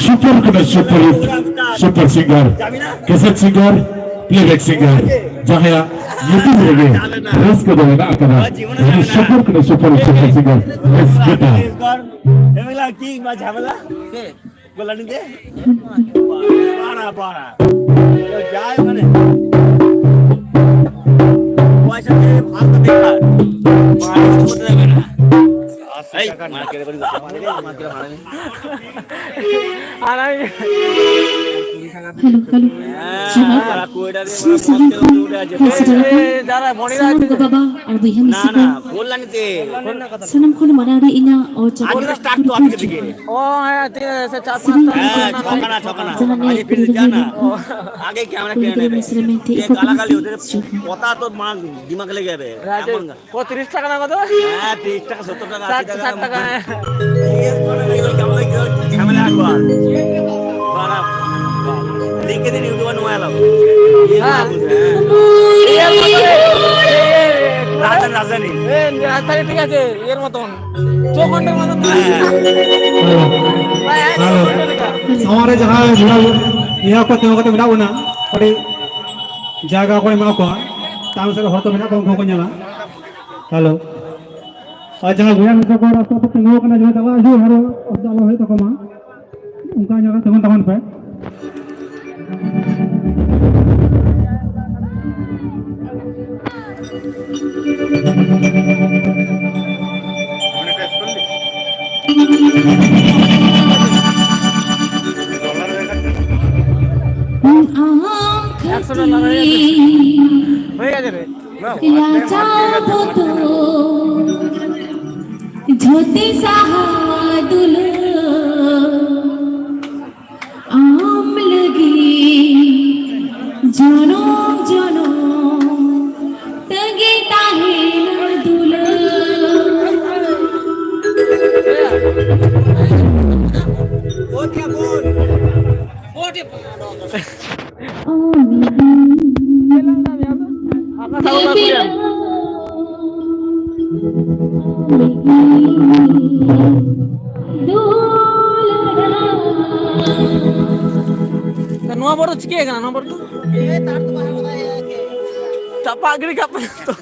ᱥᱩᱯᱩᱨ ᱠᱟᱱᱟ ᱥᱩᱯᱟᱨ ᱦᱤᱴ ᱥᱩᱯᱟᱨ ᱥᱤᱝᱜᱟᱨ, ᱠᱮᱥᱮᱴ ᱥᱤᱝᱜᱟᱨ, ᱯᱞᱮᱵᱮᱠ ᱥᱤᱝᱜᱟᱨ, ᱡᱟᱦᱟᱸᱭᱟᱜ ᱧᱩᱛᱩᱢ ᱨᱮᱜᱮ ᱨᱟᱹᱥᱠᱟᱹ ᱫᱚ ᱢᱮᱱᱟᱜ ᱟᱠᱟᱫᱟ᱾ ᱩᱱᱤ ᱥᱩᱯᱩᱨ ᱠᱟᱱᱟ ᱥᱩᱯᱟᱨ ᱦᱤᱴ ᱥᱩᱯᱟᱨ ᱥᱤᱝᱜᱟᱨ ᱨᱟᱹᱥᱠᱟᱹ ᱫᱚ᱾ ᱡᱷᱟᱢᱮᱞᱟ ᱠᱤ ᱵᱟ ᱡᱷᱟᱢᱮᱞᱟ? ᱠᱚᱞᱟᱱᱤ ᱫᱮ? ᱵᱟᱲᱟ, ᱵᱟᱲᱟ᱾ ᱡᱟᱭ ᱢᱟᱱᱮ᱾ ᱯᱚᱭᱥᱟ ᱫᱮ ᱯᱷᱟᱞᱛᱩ ᱵᱮᱠᱟᱨ᱾ ᱵᱟᱲᱟ ᱠᱚ ᱫᱮ ᱢᱮᱱᱟ᱾ ᱮᱭ, ᱢᱟ ᱠᱮᱨᱮ ᱠᱚᱨᱤ ᱢᱟ ᱠᱮᱨᱮ ᱢᱟᱨᱟᱝ᱾ ᱟᱨ ᱟᱭ ᱦᱮᱞᱳ, ᱦᱮᱞᱳ᱾ ᱦᱮᱸ, ᱡᱚᱦᱟᱨ᱾ ᱵᱟᱲᱟ ᱠᱚᱭᱰᱟ ᱨᱮ ᱥᱩᱨ ᱢᱟᱨᱟᱝ ᱥᱟᱺᱜᱤᱧ ᱠᱷᱚᱱ ᱦᱮᱡ ᱥᱮᱴᱮᱨ ᱟᱠᱟᱱ ᱮ, ᱫᱟᱫᱟ, ᱵᱚᱲᱤ ᱥᱟᱱᱟᱢ ᱫᱟᱫᱟ᱾ ᱜᱚ ᱵᱟᱵᱟ ᱟᱨ ᱵᱚᱭᱦᱟ ᱢᱤᱥᱤ ᱠᱚ᱾ ᱠᱚᱞᱟᱱᱤ ᱫᱮ᱾ ᱥᱟᱱᱟᱢ ᱠᱷᱚᱱ ᱢᱟᱨᱟᱝ ᱨᱮ ᱤᱧᱟᱹᱜ ᱚᱞ ᱪᱟᱛᱚᱢ ᱟᱡ ᱜᱮ ᱥᱴᱟᱨᱴ ᱛᱚ ᱟᱡ ᱜᱮ ᱛᱮᱜᱮ᱾ ᱚ, ᱦᱮᱸ, ᱛᱤᱱᱟᱹᱜ ᱥᱮ ᱪᱟᱨ ᱯᱟᱸᱪ ᱛᱟᱨᱤᱠ ᱠᱟᱱᱟ, ᱪᱷᱚ ᱠᱟᱱᱟ᱾ ᱡᱟᱦᱟᱸ ᱱᱤᱭᱟᱹ ᱟᱡ ᱜᱮ ᱠᱩᱲᱤ ᱡᱟᱱᱟ᱾ ᱜᱤᱫᱽᱨᱟᱹ ᱟᱜᱮ ᱠᱮᱢᱮᱨᱟ ᱠᱩᱲᱤ ᱜᱤᱫᱽᱨᱟᱹ ᱠᱮᱢᱮᱨᱟ ᱢᱤᱥᱨᱟ ᱢᱮᱱᱛᱮ ᱮ ᱤᱠᱟᱹ ᱠᱟᱞᱟ ᱠᱟᱞᱤ ᱠᱟᱛᱮ ᱚᱫᱮ ᱡᱚᱦᱟᱨ᱾ ᱯᱚᱛᱟ ᱛᱚ ᱢᱟᱝ ᱫᱤᱢᱟᱜᱽ ᱞᱮ ᱜᱮ ᱵᱮ᱾ ᱦᱮᱸ, ᱮᱢᱚᱱ ᱜᱟ᱾ ᱠᱚ ᱛᱤᱨᱤᱥ ᱴᱟᱠᱟ ᱱᱟ ᱠᱚᱫᱚ? ᱦᱮᱸ, ᱛᱤᱨᱤᱥ ᱴᱟᱠᱟ, ᱥᱚᱛᱛᱚᱨ ᱴᱟᱠᱟ, ᱥᱟᱴ, ᱟᱥᱤ ᱴᱟᱠᱟ᱾ ᱥᱟᱴ ᱴᱟᱠᱟ, ᱦᱮᱸ᱾ ᱤᱭᱟᱹ, ᱢᱟᱱᱮ, ᱡᱷᱟᱢᱮᱞᱟ ᱠᱚ᱾ ᱵᱟᱲᱟ, ᱞᱤᱝᱠ ᱫᱤᱱ ᱤᱭᱩᱴᱩᱵᱟᱨ ᱱᱚᱣᱟ ᱮᱞᱟᱢ᱾ ᱦᱮᱸ᱾ ᱤᱭᱟᱹ, ᱢᱟᱱᱮ, রাজধানী। এ, রাজধানী ঠিক আছে, এর মতন। চৌখণ্ডের মতন। হ্যালো। সামনে ᱡᱟᱦᱟᱸ ᱢᱮᱱᱟᱜ ᱵᱚᱱ, ᱤᱭᱟᱹ ᱠᱚ ᱛᱤᱸᱜᱩ ᱠᱟᱛᱮ ᱢᱮᱱᱟᱜ ᱵᱚᱱᱟ, ᱠᱟᱹᱴᱤᱡ ᱡᱟᱭᱜᱟ ᱠᱚ ᱮᱢᱟ ᱠᱚᱣᱟ, ᱛᱟᱭᱚᱢ ᱥᱮᱫ ᱦᱚᱲ ᱠᱚ ᱢᱮᱱᱟᱜ ᱠᱚᱣᱟ, ᱩᱱᱠᱩ ᱦᱚᱸᱠᱚ ᱧᱮᱞᱟ᱾ ᱦᱮᱞᱳ᱾ ᱟᱨ ᱡᱟᱦᱟᱸ ᱜᱚᱭᱟᱱ ᱠᱚ ᱨᱟᱥᱛᱟ ᱛᱮ ᱛᱤᱸᱜᱩ ᱟᱠᱟᱱᱟ, ᱡᱟᱦᱟᱸ ᱪᱟᱞᱟᱜ ᱦᱤᱡᱩᱜ, ᱟᱨᱚ ᱚᱥᱩᱵᱤᱫᱷᱟ ᱟᱞᱚ ᱦᱩᱭᱩᱜ ᱛᱟᱠᱚ ᱢᱟ, ᱚᱱᱠᱟ ᱡᱟᱭᱜᱟ ᱛᱤᱸᱜᱩᱱ ᱛᱟᱵᱚᱱ ᱯᱮ᱾ ᱟᱢ ᱠᱷᱟᱹᱛᱤᱨ ᱞᱟᱡᱟᱣ ᱵᱚᱛᱚᱨ ᱡᱷᱚᱛᱤ ᱥᱟᱦᱟ ᱫᱩᱞᱟᱹᱲ᱾ ᱟᱢ ᱞᱟᱹᱜᱤᱫ ᱡᱚᱱᱚᱢ ᱡᱚᱱᱚᱢ ᱛᱟᱺᱜᱤ ᱛᱟᱦᱮᱱᱟ ᱫᱩᱞᱟᱹᱲ᱾ ᱟᱢ ᱞᱟᱹᱜᱤᱫ ᱟᱯᱱᱟᱨ ᱥᱟᱶ ᱵᱟᱠᱚ ᱞᱟᱹᱭᱟ᱾ ᱱᱚᱣᱟ ᱵᱚᱨ ᱫᱚ ᱪᱤᱠᱟᱹ ᱠᱟᱱᱟ? ᱱᱚᱣᱟ ᱵᱚᱨ ᱫᱚ ᱪᱟᱯᱟ ᱜᱤᱰᱤ ᱠᱟᱜ ᱯᱮ ᱛᱚ᱾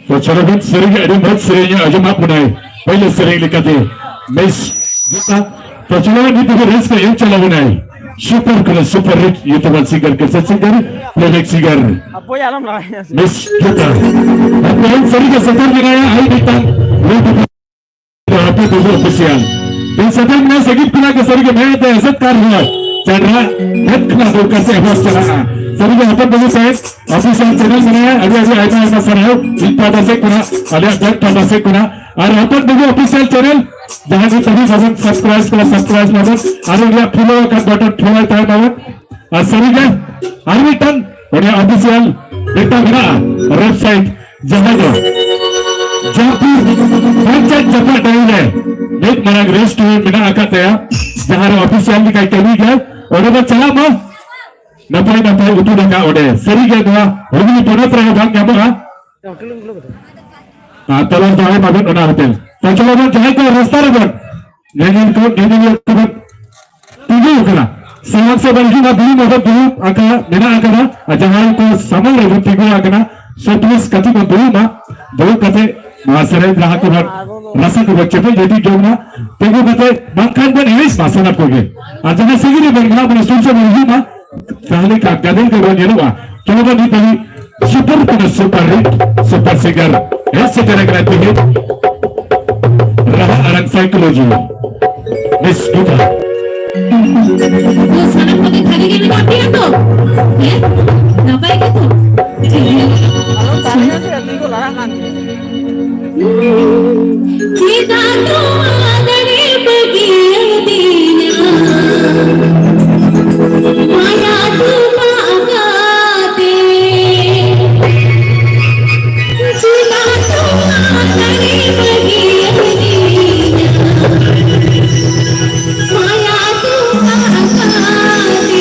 ᱛᱚ ᱪᱚᱞᱚ ᱵᱚᱱ ᱥᱮᱨᱮᱧ, ᱟᱹᱰᱤ ᱢᱚᱡᱽ ᱥᱮᱨᱮᱧ ᱟᱸᱡᱚᱢᱟᱜ ᱵᱚᱱᱟᱭ ᱯᱳᱭᱞᱳ ᱥᱮᱨᱮᱧ ᱞᱮᱠᱟᱛᱮ ᱢᱤᱥ ᱜᱤᱛᱟ᱾ ᱛᱚ ᱪᱚᱞᱚ ᱱᱤᱛ ᱫᱚ ᱨᱟᱹᱥᱠᱟᱹ ᱮᱢ ᱪᱟᱞᱟᱣ ᱵᱚᱱᱟᱭ ᱥᱩᱯᱟᱨ ᱠᱷᱚᱱ ᱥᱩᱯᱟᱨ ᱦᱤᱴ ᱧᱩᱛᱩᱢᱟᱱ ᱥᱤᱝᱜᱟᱨ, ᱠᱮᱥᱮᱴ ᱥᱤᱝᱜᱟᱨ, ᱯᱞᱮᱵᱮᱠ ᱥᱤᱝᱜᱟᱨ ᱦᱟᱯᱳᱭ ᱟᱞᱚᱢ ᱨᱟᱲᱟᱭᱟ᱾ ᱢᱤᱥ ᱜᱤᱛᱟ᱾ ᱟᱯᱮ ᱥᱟᱹᱨᱤ ᱜᱮ ᱥᱮᱴᱮᱨ ᱢᱮᱱᱟᱭᱟ ᱟᱭ ᱢᱤᱫᱴᱟᱝ ᱦᱟᱯᱮ ᱵᱟᱹᱵᱩ ᱚᱯᱷᱤᱥᱤᱭᱟᱞ᱾ ᱛᱮ ᱥᱮᱴᱮᱨ ᱢᱮᱱᱟᱭᱟ ᱥᱟᱹᱜᱤᱛ ᱠᱷᱚᱱᱟᱜ ᱜᱮ ᱥᱟᱹᱨᱤ ᱜᱮ ᱢᱮᱱ ᱛᱮ ᱮᱥᱮᱫ ᱠᱟᱨ ᱦᱚᱲ ᱪᱟᱸᱫᱽᱨᱟ ᱢᱮᱫ ᱠᱷᱚᱱᱟᱜ ᱫᱚᱨᱠᱟᱨ ᱥᱮ ᱮᱦᱚᱵ ᱪᱟᱞᱟᱜᱼᱟ᱾ ᱥᱟᱹᱨᱤ ᱜᱮ ᱦᱚᱯᱚᱱ ᱵᱟᱹᱵᱩ ᱥᱟᱦᱮᱵ ᱚᱯᱷᱤᱥᱤᱭᱟᱞ ᱪᱮᱱᱮᱞ ᱢᱮᱱᱟᱭᱟ, ᱟᱹᱰᱤ ᱟᱹᱰᱤ ᱟᱭᱢᱟ ᱟᱭᱢᱟ ᱥᱟᱨᱦᱟᱣ ᱤᱧ ᱯᱟᱦᱴᱟ ᱥᱮᱫ ᱠᱷᱚᱱᱟᱜ, ᱟᱞᱮᱭᱟᱜ ᱵᱮᱝᱠ ᱯᱟᱦᱴᱟ ᱥᱮᱫ ᱠᱷᱚᱱᱟᱜ᱾ ᱟᱨ ᱦᱚᱯᱚᱱ ᱵᱟᱹᱵᱩ ᱚᱯᱷᱤᱥᱤᱭᱟᱞ ᱪᱮᱱᱮᱞ ᱡᱟᱦᱟᱸᱭ ᱜᱮ ᱛᱟᱹᱵᱤ ᱵᱟᱵᱚᱱ ᱥᱟᱵᱥᱠᱨᱟᱭᱤᱵ ᱠᱚᱣᱟ, ᱥᱟᱵᱥᱠᱨᱟᱭᱤᱵ ᱢᱟᱵᱚᱱ, ᱟᱨ ᱩᱱᱤᱭᱟᱜ ᱯᱷᱚᱞᱳ ᱟᱠᱟᱫ ᱵᱟᱴᱚᱱ ᱯᱷᱚᱞᱳ ᱛᱟᱭ ᱢᱟᱵᱚᱱ᱾ ᱟᱨ ᱥᱟᱹᱨᱤ ᱜᱮ ᱟᱨ ᱢᱤᱫᱴᱟᱝ ᱩᱱᱤᱭᱟᱜ ᱚᱯᱷᱤᱥᱤᱭᱟᱞ ᱢᱤᱫᱴᱟᱝ ᱢᱮᱱᱟᱜᱼᱟ ᱳᱭᱮᱵᱥᱟᱭᱤᱴ, ᱡᱟᱦᱟᱸ ᱫᱚ ᱡᱟᱦᱟᱸ ᱯᱚᱧᱪᱟᱭᱮᱛ ᱡᱟᱯᱟᱜ ᱰᱟᱹᱦᱤ ᱨᱮ ᱢᱤᱫ ᱢᱟᱨᱟᱝ ᱨᱮᱥᱴᱩᱨᱮᱱᱴ ᱢᱮᱱᱟᱜ ᱟᱠᱟᱫ ᱛᱟᱭᱟ, ᱡᱟᱦᱟᱸ ᱨᱮ ᱚᱯᱷᱤᱥᱤᱭᱟᱞ ᱞᱮᱠᱟᱭ ᱠᱟᱹᱢᱤ ᱜᱮᱭᱟ᱾ ᱚᱸᱰᱮ ᱵᱚᱱ ᱪᱟᱞᱟᱜ ᱢᱟ, ᱱᱟᱯᱟᱭ ᱱᱟᱯᱟᱭ ᱩᱛᱩ ᱫᱟᱠᱟ ᱚᱸᱰᱮ᱾ ᱥᱟᱹᱨᱤ ᱜᱮ ᱱᱚᱣᱟ ᱦᱩᱜᱽᱞᱤ ᱯᱚᱱᱚᱛ ᱨᱮᱦᱚᱸ ᱵᱟᱝ ᱧᱟᱢᱚᱜᱼᱟ᱾ ᱟᱨ ᱛᱟᱞᱟ ᱨᱮ ᱫᱚᱦᱚᱭ ᱢᱟᱵᱚᱱ ᱚᱱᱟ ᱦᱳᱴᱮᱞ᱾ ᱛᱚ ᱪᱚᱞᱚ ᱵᱚᱱ ᱡᱟᱦᱟᱸᱭ ᱠᱚ ᱨᱟᱥᱛᱟ ᱨᱮᱵᱚᱱ ᱧᱮᱧᱮᱞ ᱠᱚ, ᱧᱮᱧᱮᱞᱤᱭᱟᱹ ᱠᱚᱵᱚᱱ ᱛᱤᱸᱜᱩ ᱟᱠᱟᱱᱟ᱾ ᱥᱟᱢᱟᱝ ᱥᱮᱫ ᱵᱚᱱ ᱦᱤᱡᱩᱜ ᱢᱟ, ᱫᱩᱲᱩᱵ ᱢᱟᱵᱚᱱ, ᱫᱩᱲᱩᱵ ᱟᱠᱟ ᱢᱮᱱᱟᱜ ᱟᱠᱟᱫᱟ᱾ ᱟᱨ ᱡᱟᱦᱟᱸᱭ ᱠᱚ ᱥᱟᱢᱟᱝ ᱨᱮᱵᱚᱱ ᱛᱤᱸᱜᱩ ᱟᱠᱟᱱᱟ, so please ᱠᱟᱹᱴᱤᱡ ᱵᱚᱱ ᱫᱩᱲᱩᱵ ᱢᱟ᱾ ᱫᱩᱲᱩᱵ ᱠᱟᱛᱮ ᱱᱚᱣᱟ ᱥᱮᱨᱮᱧ ᱨᱟᱦᱟ ᱠᱚᱵᱚᱱ ᱨᱟᱥᱟ ᱠᱚᱵᱚᱱ ᱪᱮᱯᱮᱡ ᱤᱫᱤ ᱡᱚᱝ ᱢᱟ᱾ ᱛᱤᱸᱜᱩ ᱠᱟᱛᱮ ᱵᱟᱝᱠᱷᱟᱱ ᱵᱚᱱ ᱮᱱᱮᱡ ᱢᱟ ᱥᱟᱱᱟᱢ ᱠᱚᱜᱮ᱾ ᱟᱨ ᱡᱟᱦᱟᱸ ᱥᱟᱺᱜᱤᱧ ᱨᱮᱵᱚᱱ ᱢᱮᱱᱟᱜ ᱵᱚᱱᱟ, ᱥᱩᱨ ᱥᱮᱫ ᱵᱚᱱ ᱦᱤᱡᱩᱜ ᱢᱟ᱾ ᱛᱟᱦᱞᱮ ᱠᱷᱟᱱ ᱜᱟᱫᱮᱞ ᱠᱚᱵᱚᱱ ᱧᱮᱞᱚᱜᱼᱟ᱾ ᱪᱚᱞᱚ ᱵᱚᱱ ᱱᱤᱛ ᱫᱷᱟᱹᱵᱤᱡ ᱥᱩᱯᱟᱨ ᱠᱷᱚᱱ ᱥᱩᱯᱟᱨ ᱦᱤᱴ ᱥᱩᱯᱟᱨ ᱥᱤᱝᱜᱟᱨ ᱦᱮᱡ ᱥᱮᱴᱮᱨ ᱟᱠᱟᱱᱟ ᱛᱮᱦᱮᱧ ᱨᱟᱦᱟ ᱟᱲᱟᱝ ᱥᱟᱭᱠᱳᱞᱚᱡᱤ ᱢᱤᱥ ᱜᱤᱛᱟ᱾ ᱛᱚ ᱥᱟᱱᱟᱢ ᱠᱚᱜᱮ ᱵᱷᱟᱜᱮ ᱜᱮ ᱢᱮᱱᱟᱜ ᱯᱮᱭᱟ ᱛᱚ? ᱦᱮᱸ? ᱱᱟᱯᱟᱭ ᱜᱮᱛᱚ? ᱴᱷᱤᱠ ᱜᱮᱭᱟ᱾ ᱪᱮᱫᱟᱜ ᱱᱚᱣᱟ ᱫᱟᱲᱮ ᱵᱟᱹᱜᱤᱭᱟᱹᱫᱤᱧᱟ? ᱢᱟᱭᱟ ᱫᱩᱞᱟᱜ ᱠᱟᱛᱮ᱾ ᱪᱮᱫᱟᱜ ᱱᱚᱣᱟ ᱫᱟᱲᱮ ᱵᱟᱹᱜᱤᱭᱟᱹᱫᱤᱧᱟ? ᱢᱟᱭᱟ ᱫᱩᱞᱟᱜ ᱠᱟᱛᱮ᱾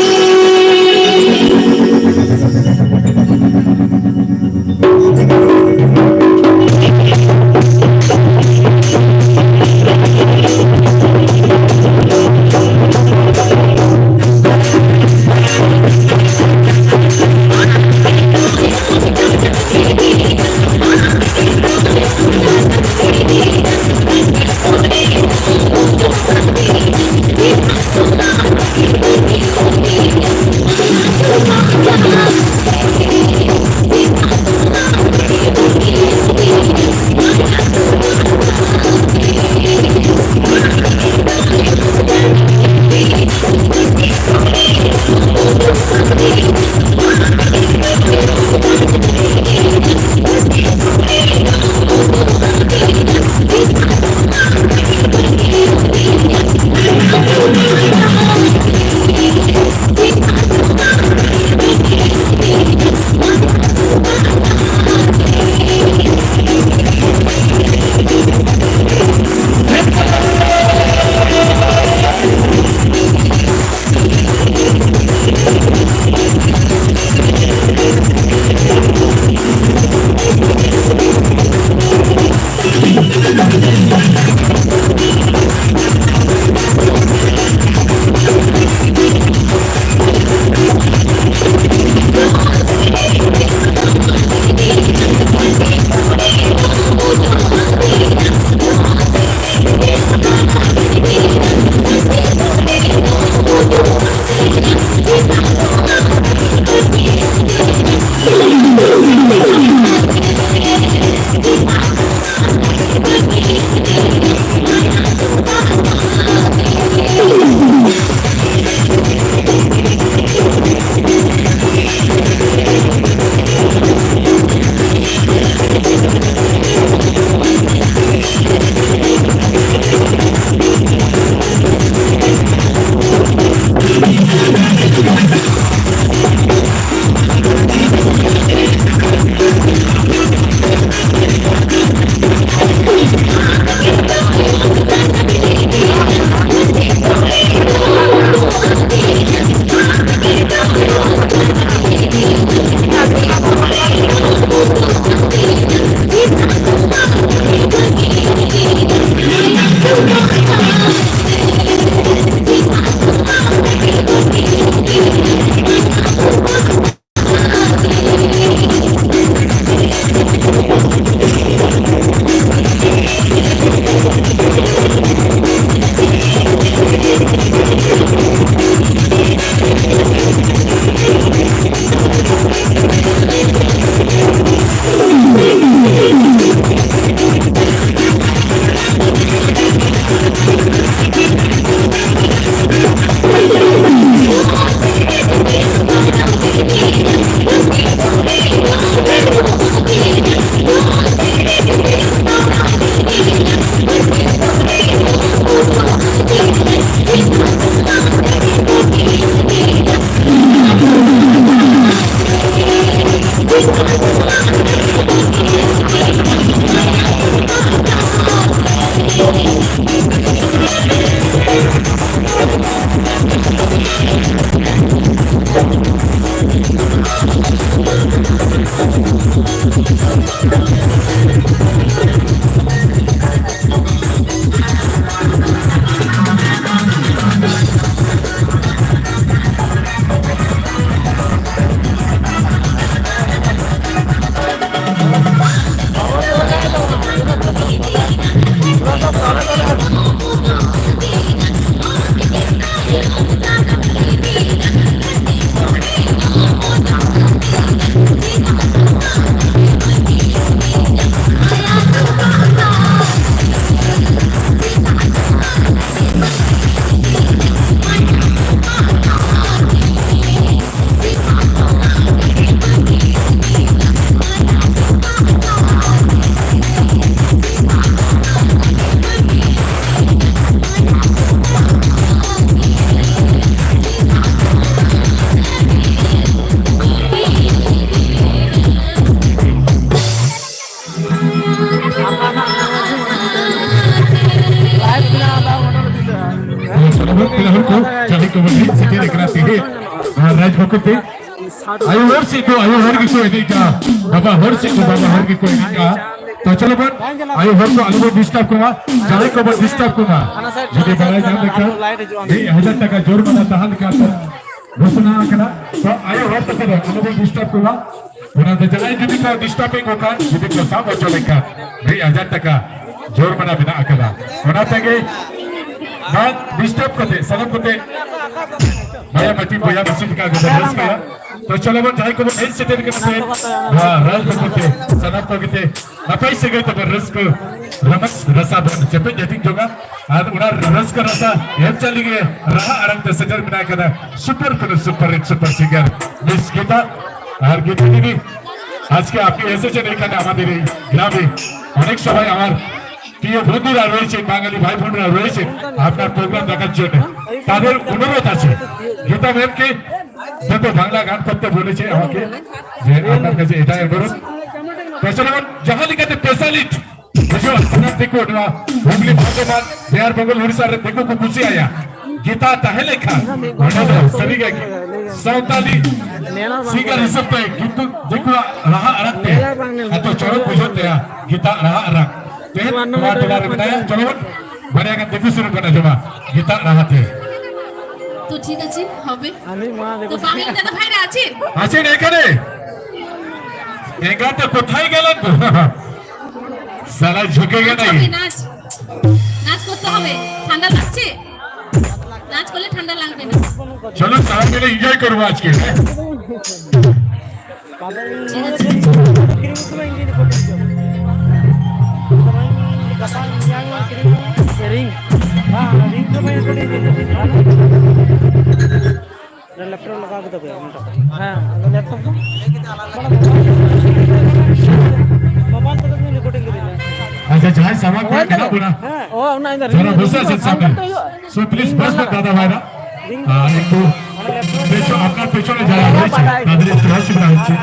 ᱯᱮᱲᱟ ᱦᱚᱲ ᱠᱚ, ᱡᱟᱦᱟᱸᱭ ᱠᱚ ᱵᱚᱱ ᱦᱮᱡ ᱥᱮᱴᱮᱨ ᱟᱠᱟᱱᱟ ᱛᱮᱦᱮᱧ ᱱᱚᱣᱟ ᱨᱟᱡᱽ ᱵᱷᱚᱵᱚᱱ ᱛᱮ᱾ ᱟᱭᱳ ᱦᱚᱲ ᱥᱮᱫ ᱫᱚ ᱟᱭᱳ ᱦᱚᱲ ᱜᱮᱠᱚ ᱮᱱᱮᱡ ᱠᱟᱜᱼᱟ, ᱵᱟᱵᱟ ᱦᱚᱲ ᱥᱮᱫ ᱫᱚ ᱵᱟᱵᱟ ᱦᱚᱲ ᱜᱮᱠᱚ ᱮᱱᱮᱡ ᱠᱟᱜᱼᱟ᱾ ᱛᱚ ᱪᱚᱞᱚ ᱵᱚᱱ ᱟᱭᱳ ᱦᱚᱲ ᱠᱚ ᱟᱞᱚ ᱵᱚᱱ ᱰᱤᱥᱴᱟᱨᱵ ᱠᱚᱣᱟ, ᱡᱟᱦᱟᱸᱭ ᱠᱚᱵᱚᱱ ᱰᱤᱥᱴᱟᱨᱵ ᱠᱚᱣᱟ, ᱡᱩᱫᱤ ᱵᱟᱲᱟᱭ ᱧᱟᱢ ᱞᱮᱠᱷᱟᱱ ᱢᱤᱫ ᱦᱟᱡᱟᱨ ᱴᱟᱠᱟ ᱡᱳᱨᱢᱟᱱᱟ ᱛᱟᱦᱮᱸ ᱞᱮᱠᱟ ᱛᱚ ᱜᱷᱳᱥᱚᱱᱟ ᱟᱠᱟᱱᱟ᱾ ᱛᱚ ᱟᱭᱳ ᱦᱚᱲ ᱛᱟᱠᱚ ᱫᱚ ᱟᱞᱚ ᱵᱚᱱ ᱰᱤᱥᱴᱟᱨᱵ ᱠᱚᱣᱟ᱾ ᱚᱱᱟ ᱫᱚ ᱡᱟᱦᱟᱸᱭ ᱡᱩᱫᱤ ᱠᱚ ᱰᱤᱥᱴᱟᱨᱵ ᱮᱫ ᱠᱚ ᱠᱷᱟᱱ, ᱡᱩᱫᱤ ᱠᱚ ᱥᱟᱵ ᱦᱚᱪᱚ ᱞᱮᱠᱷᱟᱱ ᱢᱤᱫ ᱦᱟᱡᱟᱨ ᱴᱟᱠᱟ ᱡᱳᱨᱢᱟᱱᱟ ᱢᱮᱱᱟᱜ ᱟᱠᱟᱫᱟ᱾ ᱚᱱᱟ ᱛᱮᱜᱮ ᱵᱟᱝ ᱰᱤᱥᱴᱟᱨᱵ ᱠᱟᱛᱮ, ᱥᱟᱱᱟᱢ ᱠᱚᱛᱮ ᱵᱚᱭᱦᱟ ᱢᱟᱹᱴᱤ ᱵᱚᱭᱦᱟ ᱢᱤᱥᱤ ᱞᱮᱠᱟ ᱜᱮᱵᱚᱱ ᱨᱟᱹᱥᱠᱟᱹᱭᱟ᱾ ᱛᱚ ᱪᱚᱞᱚ ᱵᱚᱱ ᱡᱟᱦᱟᱸᱭ ᱠᱚᱵᱚᱱ ᱦᱮᱡ ᱥᱮᱴᱮᱨ ᱠᱟᱱᱟ ᱛᱮ, ᱱᱚᱣᱟ ᱨᱟᱡᱽ ᱵᱷᱚᱵᱚᱱ ᱛᱮ ᱥᱟᱱᱟᱢ ᱠᱚ ᱜᱮᱛᱮ ᱱᱟᱯᱟᱭ ᱥᱟᱹᱜᱟᱹᱭ ᱛᱮᱵᱚᱱ ᱨᱟᱹᱥᱠᱟᱹ ᱨᱚᱢᱚᱡᱽ ᱨᱟᱥᱟ ᱵᱚᱱ ᱪᱮᱯᱮᱡ ᱦᱟᱹᱴᱤᱧ ᱡᱚᱝᱟ᱾ ᱟᱨ ᱚᱱᱟ ᱨᱟᱹᱥᱠᱟᱹ ᱨᱟᱥᱟ ᱮᱢ ᱪᱟᱞ ᱞᱟᱹᱜᱤᱫ ᱨᱟᱦᱟ ᱟᱲᱟᱝ ᱛᱮ ᱥᱮᱴᱮᱨ ᱢᱮᱱᱟᱜ ᱠᱟᱫᱟ ᱥᱩᱯᱟᱨ ᱠᱷᱚᱱ super hit super singer miss Gita. আর গীতা দিদি, আজকে আপনি এসেছেন এখানে আমাদের এই গ্রামে। অনেক সময় আমার প্রিয় বন্ধুরা রয়েছে, বাঙালি ভাই বোনরা রয়েছে আপনার প্রোগ্রাম দেখার জন্য। তাদের অনুরোধ আছে, গীতা ম্যামকে দুটো বাংলা গান করতে বলেছে আমাকে, যে আপনার কাছে এটাই অনুরোধ। ᱛᱚ ᱪᱚᱞᱚ ᱵᱚᱱ ᱡᱟᱦᱟᱸ ᱞᱮᱠᱟᱛᱮ ᱯᱮᱥᱟᱞᱤᱴ ᱵᱩᱡᱷᱟᱹᱣ, ᱥᱟᱱᱟᱢ ᱫᱤᱠᱩ ᱱᱚᱣᱟ ᱦᱩᱜᱽᱞᱤ ᱵᱚᱨᱫᱷᱚᱢᱟᱱ ᱵᱤᱦᱟᱨ ᱵᱮᱝᱜᱚᱞ ᱩᱲᱤᱥᱥᱟ ᱨᱮ ᱫᱤᱠᱩ ᱠᱚ ᱠᱩᱥᱤᱭᱟᱭᱟ᱾ ᱜᱤᱛᱟ ᱛᱟᱦᱮᱸ ᱞᱮᱠᱷᱟᱱ ᱚᱸᱰᱮ ᱫᱚ ᱥᱟᱹᱨᱤᱜᱮ ᱥᱟᱶᱛᱟᱞᱤ ᱥᱤᱝᱜᱟᱨ ᱦᱤᱥᱟᱹᱵ ᱛᱮ ᱠᱤᱱᱛᱩ ᱫᱤᱠᱩᱣᱟᱜ ᱨᱟᱦᱟ ᱟᱲᱟᱝ ᱛᱮ ᱮᱛᱚ ᱪᱚᱨᱚᱠ ᱵᱩᱡᱷᱟᱹᱜ ᱛᱟᱭᱟ ᱜᱤᱛᱟ ᱨᱟᱦᱟ ᱟᱲᱟᱝ᱾ ᱛᱮᱦᱮᱧ ᱱᱚᱣᱟ ᱴᱚᱞᱟ ᱨᱮ ᱢᱮᱱᱟᱭᱟ, ᱪᱚᱞᱚ ᱵᱚᱱ ᱵᱟᱨᱭᱟ ᱜᱟᱱ ᱫᱤᱠᱩ ᱥᱮᱨᱮᱧ ᱵᱚᱱ ᱟᱸᱡᱚᱢᱟ ᱜᱤᱛᱟ ᱨᱟᱦᱟ ᱛᱮ᱾ তো ঠিক আছে, হবে। তো বাঙালি দাদা ভাইরা আছেন? আছেন এখানে? এগাতে কোথায় গেলেন? সালা ঝুঁকে গেল নাচ হবে, নাচ। নাচ করতে হবে। ঠান্ডা লাগছে? নাচ করলে ঠান্ডা লাগবে না। চলো, সবাই মিলে এনজয় করবো আজকে। ঠিক আছে। ᱨᱤᱝ᱾ ᱦᱮᱸ, ᱨᱤᱝ ᱫᱚ ᱵᱟᱹᱧ ᱨᱮᱠᱚᱨᱰ ᱤᱫᱤᱭᱟ᱾ ᱞᱮᱯᱴᱚᱯ ᱞᱟᱜᱟᱣ ᱠᱮᱫᱟ ᱯᱮ ᱚᱱᱟᱴᱟᱜ? ᱦᱮᱸ, ᱟᱫᱚ ᱞᱮᱯᱴᱚᱯ ᱫᱚ? ᱢᱳᱵᱟᱭᱤᱞ ᱛᱮᱫᱚ ᱵᱟᱹᱧ ᱨᱮᱠᱚᱨᱰᱤᱝ ᱠᱮᱫᱟ᱾ ᱟᱪᱪᱷᱟ, ᱡᱟᱦᱟᱸᱭ ᱥᱟᱢᱟᱝ ᱠᱚᱨᱮ ᱢᱮᱱᱟᱜ ᱵᱚᱱᱟ, ᱦᱮᱸ, ᱚ, ᱚᱱᱟ ᱤᱧ ᱫᱚ ᱡᱟᱦᱟᱸ ᱨᱤᱝ ᱵᱚᱥᱮ ᱫᱚ ᱟᱪᱷᱮ ᱥᱟᱢᱱᱮ, ᱦᱩᱭᱩᱜᱼᱟ᱾ So please, ᱵᱚᱥ ᱵᱮᱱ ᱫᱟᱫᱟ ᱵᱷᱟᱭᱨᱟ᱾ ᱟᱨ ᱮᱠᱴᱩ ᱯᱮᱪᱷᱚ-, আপনার পেছনে যারা রয়েছে, তাদের একটু অসুবিধা হচ্ছে।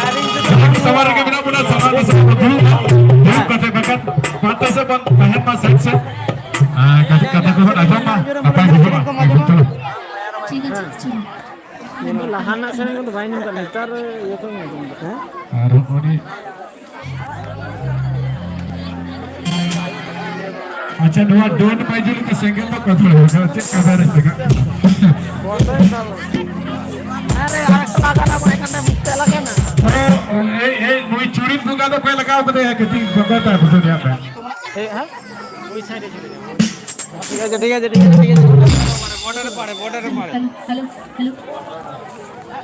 ᱡᱟᱦᱟᱸᱭ ᱥᱟᱢᱟᱝ ᱨᱮᱜᱮ ᱢᱮᱱᱟᱜ ᱵᱚᱱᱟ, ᱥᱟᱢᱟᱝ ᱨᱮ ᱥᱟᱢᱟᱝ ᱫᱩᱲᱩᱵ ᱢᱟ, ᱫᱩᱲᱩᱵ ᱠᱟᱛᱮ ᱵᱟᱠᱷᱟᱱ ᱯᱟᱱᱛᱮ ᱥᱮ ᱵᱟᱝ ᱛᱟᱦᱮᱱ ᱢᱟ ᱥᱟᱭᱤᱰ ᱥᱮ᱾ ᱟᱨ ᱠᱟᱹᱴᱤᱡ ᱠᱟᱛᱷᱟ ᱠᱚᱵᱚᱱ ᱟᱸᱡᱚᱢ ᱢᱟ, ᱱᱟᱯᱟᱭ ᱵᱩᱡᱷᱟᱹᱜᱼᱟ᱾ ᱦᱟᱱᱟ ᱥᱮᱨᱮᱧ ᱠᱚᱫᱚ ᱵᱟᱭ ᱧᱟᱢ ᱠᱟᱜ, ᱱᱮᱛᱟᱨ ᱤᱭᱟᱹ ᱠᱚᱧ ᱟᱸᱡᱚᱢ ᱮᱫᱟ᱾ ᱦᱮᱸ? ᱟᱨ ᱩᱱᱤ, ᱟᱪᱪᱷᱟ, ᱱᱚᱣᱟ ᱰᱚᱱ ᱵᱟᱭᱡᱩ ᱞᱮᱠᱟ ᱥᱮᱸᱜᱮᱞ ᱫᱚ ᱠᱚᱫᱚ ᱪᱮᱫ ᱠᱟᱛᱷᱟ ᱨᱮ ᱪᱮᱠᱟᱜ ᱠᱟᱱᱟ? ᱟᱨᱮ, ᱟᱨᱮ, ᱠᱚᱲᱟ ᱠᱟᱱᱟ ᱵᱚᱱ, ᱮᱱᱠᱷᱟᱱ ᱫᱚ ᱢᱤᱫᱴᱮᱡ ᱞᱟᱜᱟᱣ ᱢᱮ᱾ ᱟᱨᱚ, ᱮᱭ, ᱮᱭ, ᱱᱩᱭ ᱪᱩᱲᱤᱱ ᱵᱚᱸᱜᱟ ᱫᱚ ᱚᱠᱚᱭ ᱞᱟᱜᱟᱣ ᱠᱟᱫᱮᱭᱟ? ᱠᱟᱹᱴᱤᱡ ᱵᱟᱠᱚ ᱛᱟᱭ ᱵᱩᱡᱷᱟᱹᱣ ᱧᱟᱢ ᱢᱮ᱾ ᱦᱮᱸ, ᱦᱮᱸ? ᱴᱷᱤᱠ ᱟᱪᱷᱮ, ᱴᱷᱤᱠ ᱟᱪᱷᱮ, ᱴᱷᱤᱠ ᱟᱪᱷᱮ, ᱴᱷᱤᱠ ᱟᱪᱷᱮ᱾ ᱵᱚᱰᱟᱨ ᱨᱮ ᱯᱟᱲᱮ, ᱵᱚᱰᱟᱨ ᱨᱮ ᱯᱟᱲᱮ᱾ Hello, hello.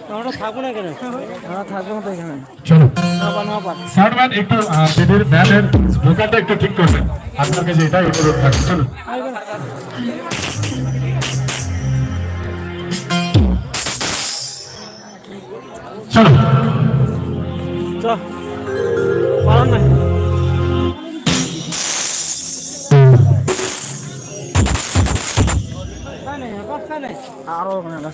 ᱱᱚᱰᱮ ᱛᱷᱟᱠᱩᱱᱟ ᱠᱟᱱᱟ᱾ ᱦᱮᱸ, ᱛᱷᱟᱠᱩᱱᱟ ᱛᱟᱦᱮᱸ ᱠᱟᱱᱟ᱾ চলো। নবান, নবান। সাউন্ডম্যান একটু, আহ, দিদির ব্যান্ডের স্পিকারটা একটু ঠিক করবেন। আপনার কাছে এটাই অনুরোধ থাকবে। চলো। চলো। চ। পারো না। আরো ওখানে।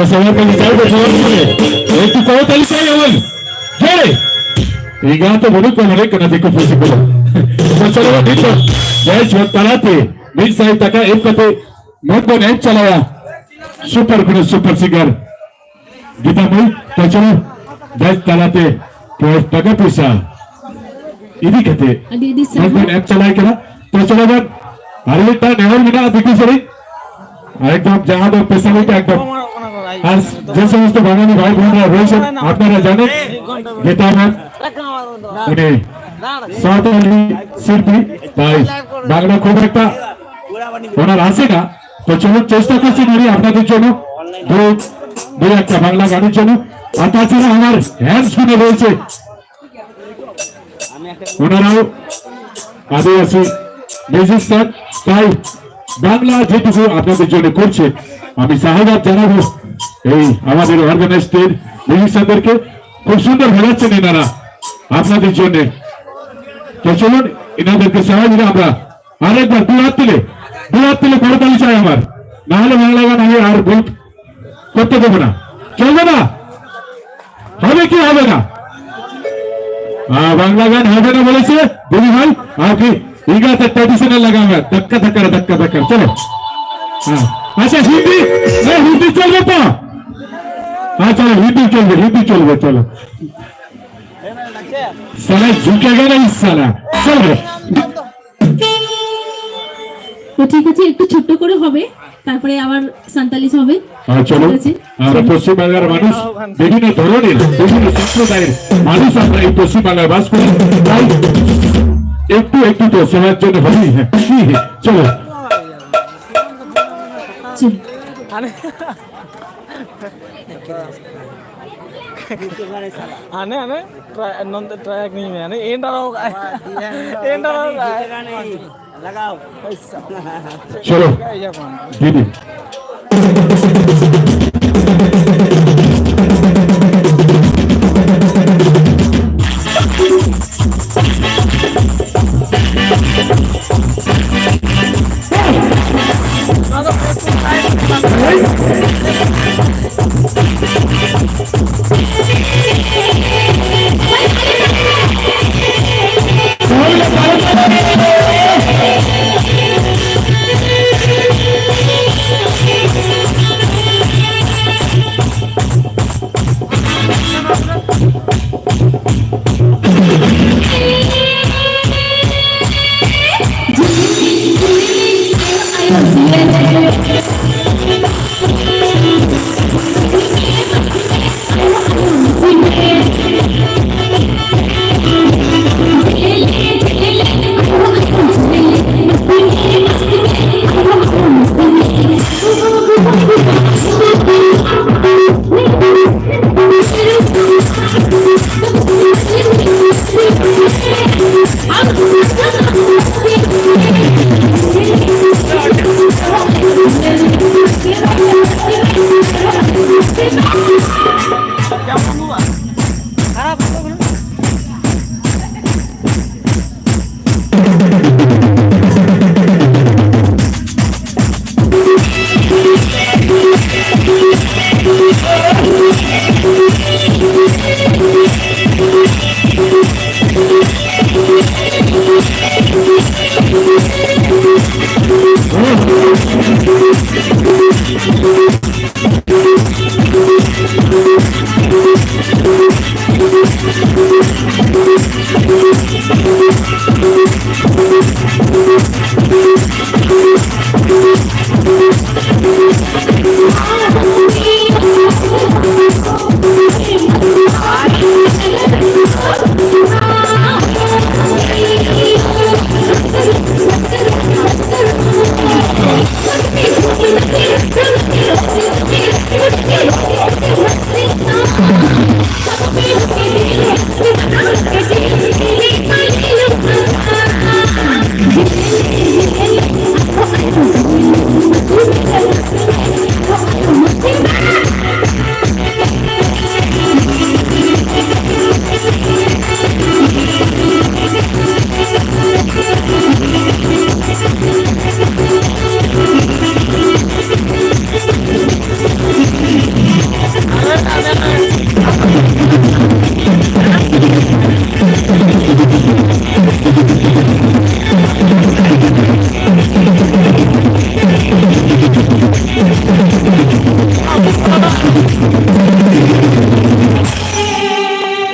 ᱥᱚᱢᱚᱭ ᱠᱚ ᱵᱤᱪᱟᱹᱨ ᱠᱚ ᱥᱚᱢᱚᱭ ᱠᱚ ᱮᱠᱴᱩ ᱠᱚ ᱛᱟᱞᱤ ᱠᱟᱭ ᱟᱵᱚᱱ᱾ ᱡᱚᱲᱮ᱾ ᱤᱧ ᱜᱟ ᱛᱚ ᱵᱟᱹᱱᱩᱜ ᱠᱚᱣᱟ, ᱢᱚᱱᱮ ᱠᱟᱱᱟ ᱫᱤᱠᱩ ᱯᱩᱥᱤ ᱠᱚᱫᱚ᱾ ᱛᱚ ᱪᱚᱞᱚ ᱱᱤᱛ ᱫᱚ ᱡᱟᱭ ᱡᱩᱣᱟᱹᱱ ᱛᱟᱞᱟᱛᱮ ᱢᱤᱫ ᱥᱟᱭ ᱴᱟᱠᱟ ᱮᱢ ᱠᱟᱛᱮ ᱢᱚᱱ ᱵᱚᱱ ᱮᱢ ᱪᱟᱞᱟᱣᱟ᱾ ᱥᱩᱯᱟᱨ ᱠᱷᱚᱱ ᱥᱩᱯᱟᱨ ᱥᱤᱝᱜᱟᱨ ᱜᱤᱛᱟ ᱢᱟᱹᱭ, ᱛᱚ ᱪᱚᱞᱚ ᱡᱟᱭ ᱛᱟᱞᱟᱛᱮ ᱯᱚᱭ-, ᱴᱟᱠᱟ ᱯᱚᱭᱥᱟ ᱤᱫᱤ ᱠᱟᱛᱮ ᱟᱹᱰᱤ ᱟᱹᱰᱤ ᱥᱟᱨᱦᱟᱣ᱾ ᱢᱚᱱ ᱵᱚᱱ ᱮᱢ ᱪᱟᱞᱟᱣ ᱠᱟᱱᱟ᱾ ᱛᱚ ᱪᱚᱞᱚ ᱵᱚᱱ ᱟᱨ ᱢᱤᱫᱴᱟᱝ ᱱᱮᱦᱚᱨ ᱢᱮᱱᱟᱜᱼᱟ ᱫᱤᱠᱩ ᱥᱮᱨᱮᱧ᱾ ᱮᱠᱫᱚᱢ ᱡᱟᱦᱟᱸ ᱫᱚ ᱯᱮᱥᱟᱞᱤ ᱮᱠᱫᱚᱢ᱾ ᱟᱨ ᱡᱮ ᱥᱚᱢᱚᱥᱛᱚ ᱵᱟᱝᱟᱞᱤ ᱵᱷᱟᱭ ᱵᱚᱱ ᱨᱚᱭᱥᱮ ᱟᱯᱱᱟᱨᱟ ᱡᱟᱱᱮ ᱜᱮᱛᱟᱢ ᱩᱱᱤ ᱥᱟᱶᱛᱟᱞᱤ ᱥᱤᱞᱯᱤ ᱛᱟᱭ ᱵᱟᱝᱞᱟ খুব একটা ওনার আসে না। তো চলুন চেষ্টা করছি উনি আপনাদের জন্য দু দু একটা বাংলা গানের জন্য। আর তাছাড়া আমার হ্যান্ডস গুলো রয়েছে ওনারাও আদিবাসী মিউজিশিয়ান, তাই বাংলা যেটুকু আপনাদের জন্য করছে আমি সাধুবাদ জানাবো এই আমাদের অর্গানাইজেশন মিউজিশিয়ানদেরকে। খুব সুন্দর বাজাচ্ছেন এনারা আপনাদের জন্য। তো চলুন এনাদেরকে সবাই মিলে আমরা আরেকবার দু হাত তুলে, দু হাত তুলে করতালি চাই আমার, না হলে বাংলা গান আমি আর বল করতে দেবো না, চলবে না। হবে কি হবে না? হ্যাঁ, বাংলা গান হবে না বলেছে দিদি ভাই। আর কি ইংরেজি ট্র্যাডিশনাল লাগা হবে, ধাক্কা ধাক্কা ধাক্কা ধাক্কা। চলো। হ্যাঁ। আচ্ছা, হিন্দি, এ, হিন্দি চলবে তো? হ্যাঁ, চলো, হিন্দি চলবে, হিন্দি চলবে, চলো। সালা ঝুঁকেগা না ইস সালা। চলো। তো ঠিক আছে, একটু ছোট্ট করে হবে, তারপরে আবার সান্তালিশ হবে। হ্যাঁ, চলো। ঠিক আছে। আমরা পশ্চিমবাংলার মানুষ, বিভিন্ন ধরনের, বিভিন্ন সম্প্রদায়ের মানুষ আমরা এই পশ্চিমবাংলায় বাস করি। তাই একটু একটু তো সবার জন্য হবেই। হ্যাঁ, কি? হ্যাঁ, চলো। চলো। ᱦᱟᱱᱮ, ᱦᱟᱱᱮ, ᱴᱨᱟᱭ, ᱱᱚᱱᱛᱮ ᱴᱨᱟᱭ ᱟᱠᱟᱱᱟᱹᱧ ᱢᱮ᱾ ᱦᱟᱱᱮ ᱮᱱ ᱰᱟᱨᱟᱣ ᱠᱟᱜᱼᱟᱭ᱾ ᱮᱱ ᱰᱟᱨᱟᱣ ᱠᱟᱜᱼᱟᱭ᱾ ᱞᱟᱜᱟᱣ᱾ ᱯᱚᱭᱥᱟ᱾ ᱪᱚᱞᱚ᱾ ᱤᱭᱟᱹ ᱠᱚ᱾ ᱫᱤᱫᱤ᱾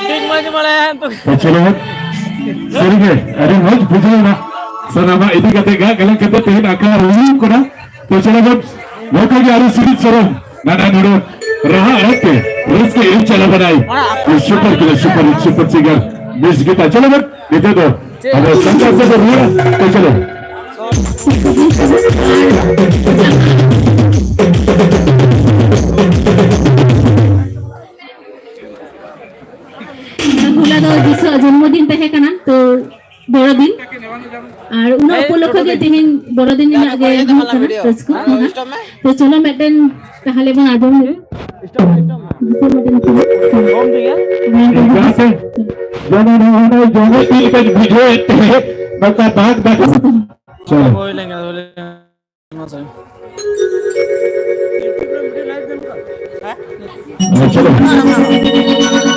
ᱴᱷᱤᱠ ᱢᱟᱹᱡᱷᱤ ᱢᱚᱬᱮ ᱦᱟᱸᱜ ᱛᱚ᱾ ᱛᱚ ᱪᱚᱞᱚ ᱵᱚᱱ, ᱥᱟᱹᱨᱤᱜᱮ ᱟᱹᱰᱤ ᱢᱚᱡᱽ ᱵᱩᱡᱷᱟᱹᱣ ᱮᱱᱟ᱾ ᱥᱟᱱᱟᱢᱟᱜ ᱤᱫᱤ ᱠᱟᱛᱮ ᱜᱟ ᱜᱟᱞᱟᱝ ᱠᱟᱛᱮ ᱛᱮᱦᱮᱧ ᱟᱠᱷᱲᱟ ᱨᱩᱭᱩᱜ ᱠᱟᱱᱟ᱾ ᱛᱚ ᱪᱚᱞᱚ ᱵᱚᱱ, ᱱᱚᱝᱠᱟ ᱜᱮ ᱟᱹᱰᱤ ᱥᱤᱵᱤᱞ ᱥᱚᱨᱚᱢ ᱱᱟᱱᱟ ᱱᱩᱱᱟᱹ ᱨᱟᱦᱟ ᱟᱲᱟᱝ ᱛᱮ ᱨᱟᱹᱥᱠᱟᱹ ᱮᱢ ᱪᱟᱞᱟᱣ ᱵᱚᱱᱟᱭ᱾ Super killer, super hit, super singer Miss Gita. ᱪᱚᱞᱚ ᱵᱚᱱ, ᱱᱤᱛᱚᱜ ᱫᱚ ᱟᱵᱚ ᱥᱟᱱᱛᱟᱲ ᱛᱮᱵᱚᱱ ᱨᱩᱭᱟ᱾ ᱛᱚ ᱪᱚᱞᱚ᱾ ᱦᱚᱞᱟ ᱫᱚ ᱡᱤᱥᱩᱣᱟᱜ ᱡᱚᱱᱢᱚ ᱫᱤᱱ ᱛᱟᱦᱮᱸ ᱠᱟᱱᱟ, ᱛᱚ ᱵᱚᱲᱚ ᱫᱤᱱ, ᱟᱨ ᱚᱱᱟ ᱩᱯᱚᱞᱚᱠᱠᱷᱚ ᱜᱮ ᱛᱮᱦᱮᱧ ᱵᱚᱲᱚ ᱫᱤᱱ ᱨᱮᱱᱟᱜ ᱜᱮ ᱦᱩᱭᱩᱜ ᱠᱟᱱᱟ ᱨᱟᱹᱥᱠᱟᱹ ᱢᱟᱦᱟ᱾ ᱛᱚ ᱪᱚᱞᱚ ᱢᱤᱫᱴᱮᱱ ᱛᱟᱦᱞᱮ ᱵᱚᱱ ᱟᱸᱡᱚᱢ ᱞᱮᱜᱮ᱾ ᱡᱤᱥᱩ ᱢᱤᱫᱴᱮᱱ ᱥᱮᱨᱮᱧ᱾ ᱡᱟᱦᱟᱸ ᱥᱮ ᱡᱮᱢᱚᱱ ᱦᱚᱸᱜᱼᱚᱭ ᱡᱚᱢᱮ ᱪᱮᱫ ᱞᱮᱠᱟᱧ ᱵᱩᱡᱷᱟᱹᱣᱮᱫ ᱛᱟᱦᱮᱸᱫ, ᱱᱚᱝᱠᱟ ᱫᱟᱜ ᱫᱟᱜ᱾ ᱪᱚᱞᱚ᱾ ᱦᱳᱭ ᱞᱮᱱ ᱜᱮ, ᱦᱳᱭ ᱞᱮᱱ ᱜᱮ᱾ ᱦᱮᱸ, ᱪᱚᱞᱚ᱾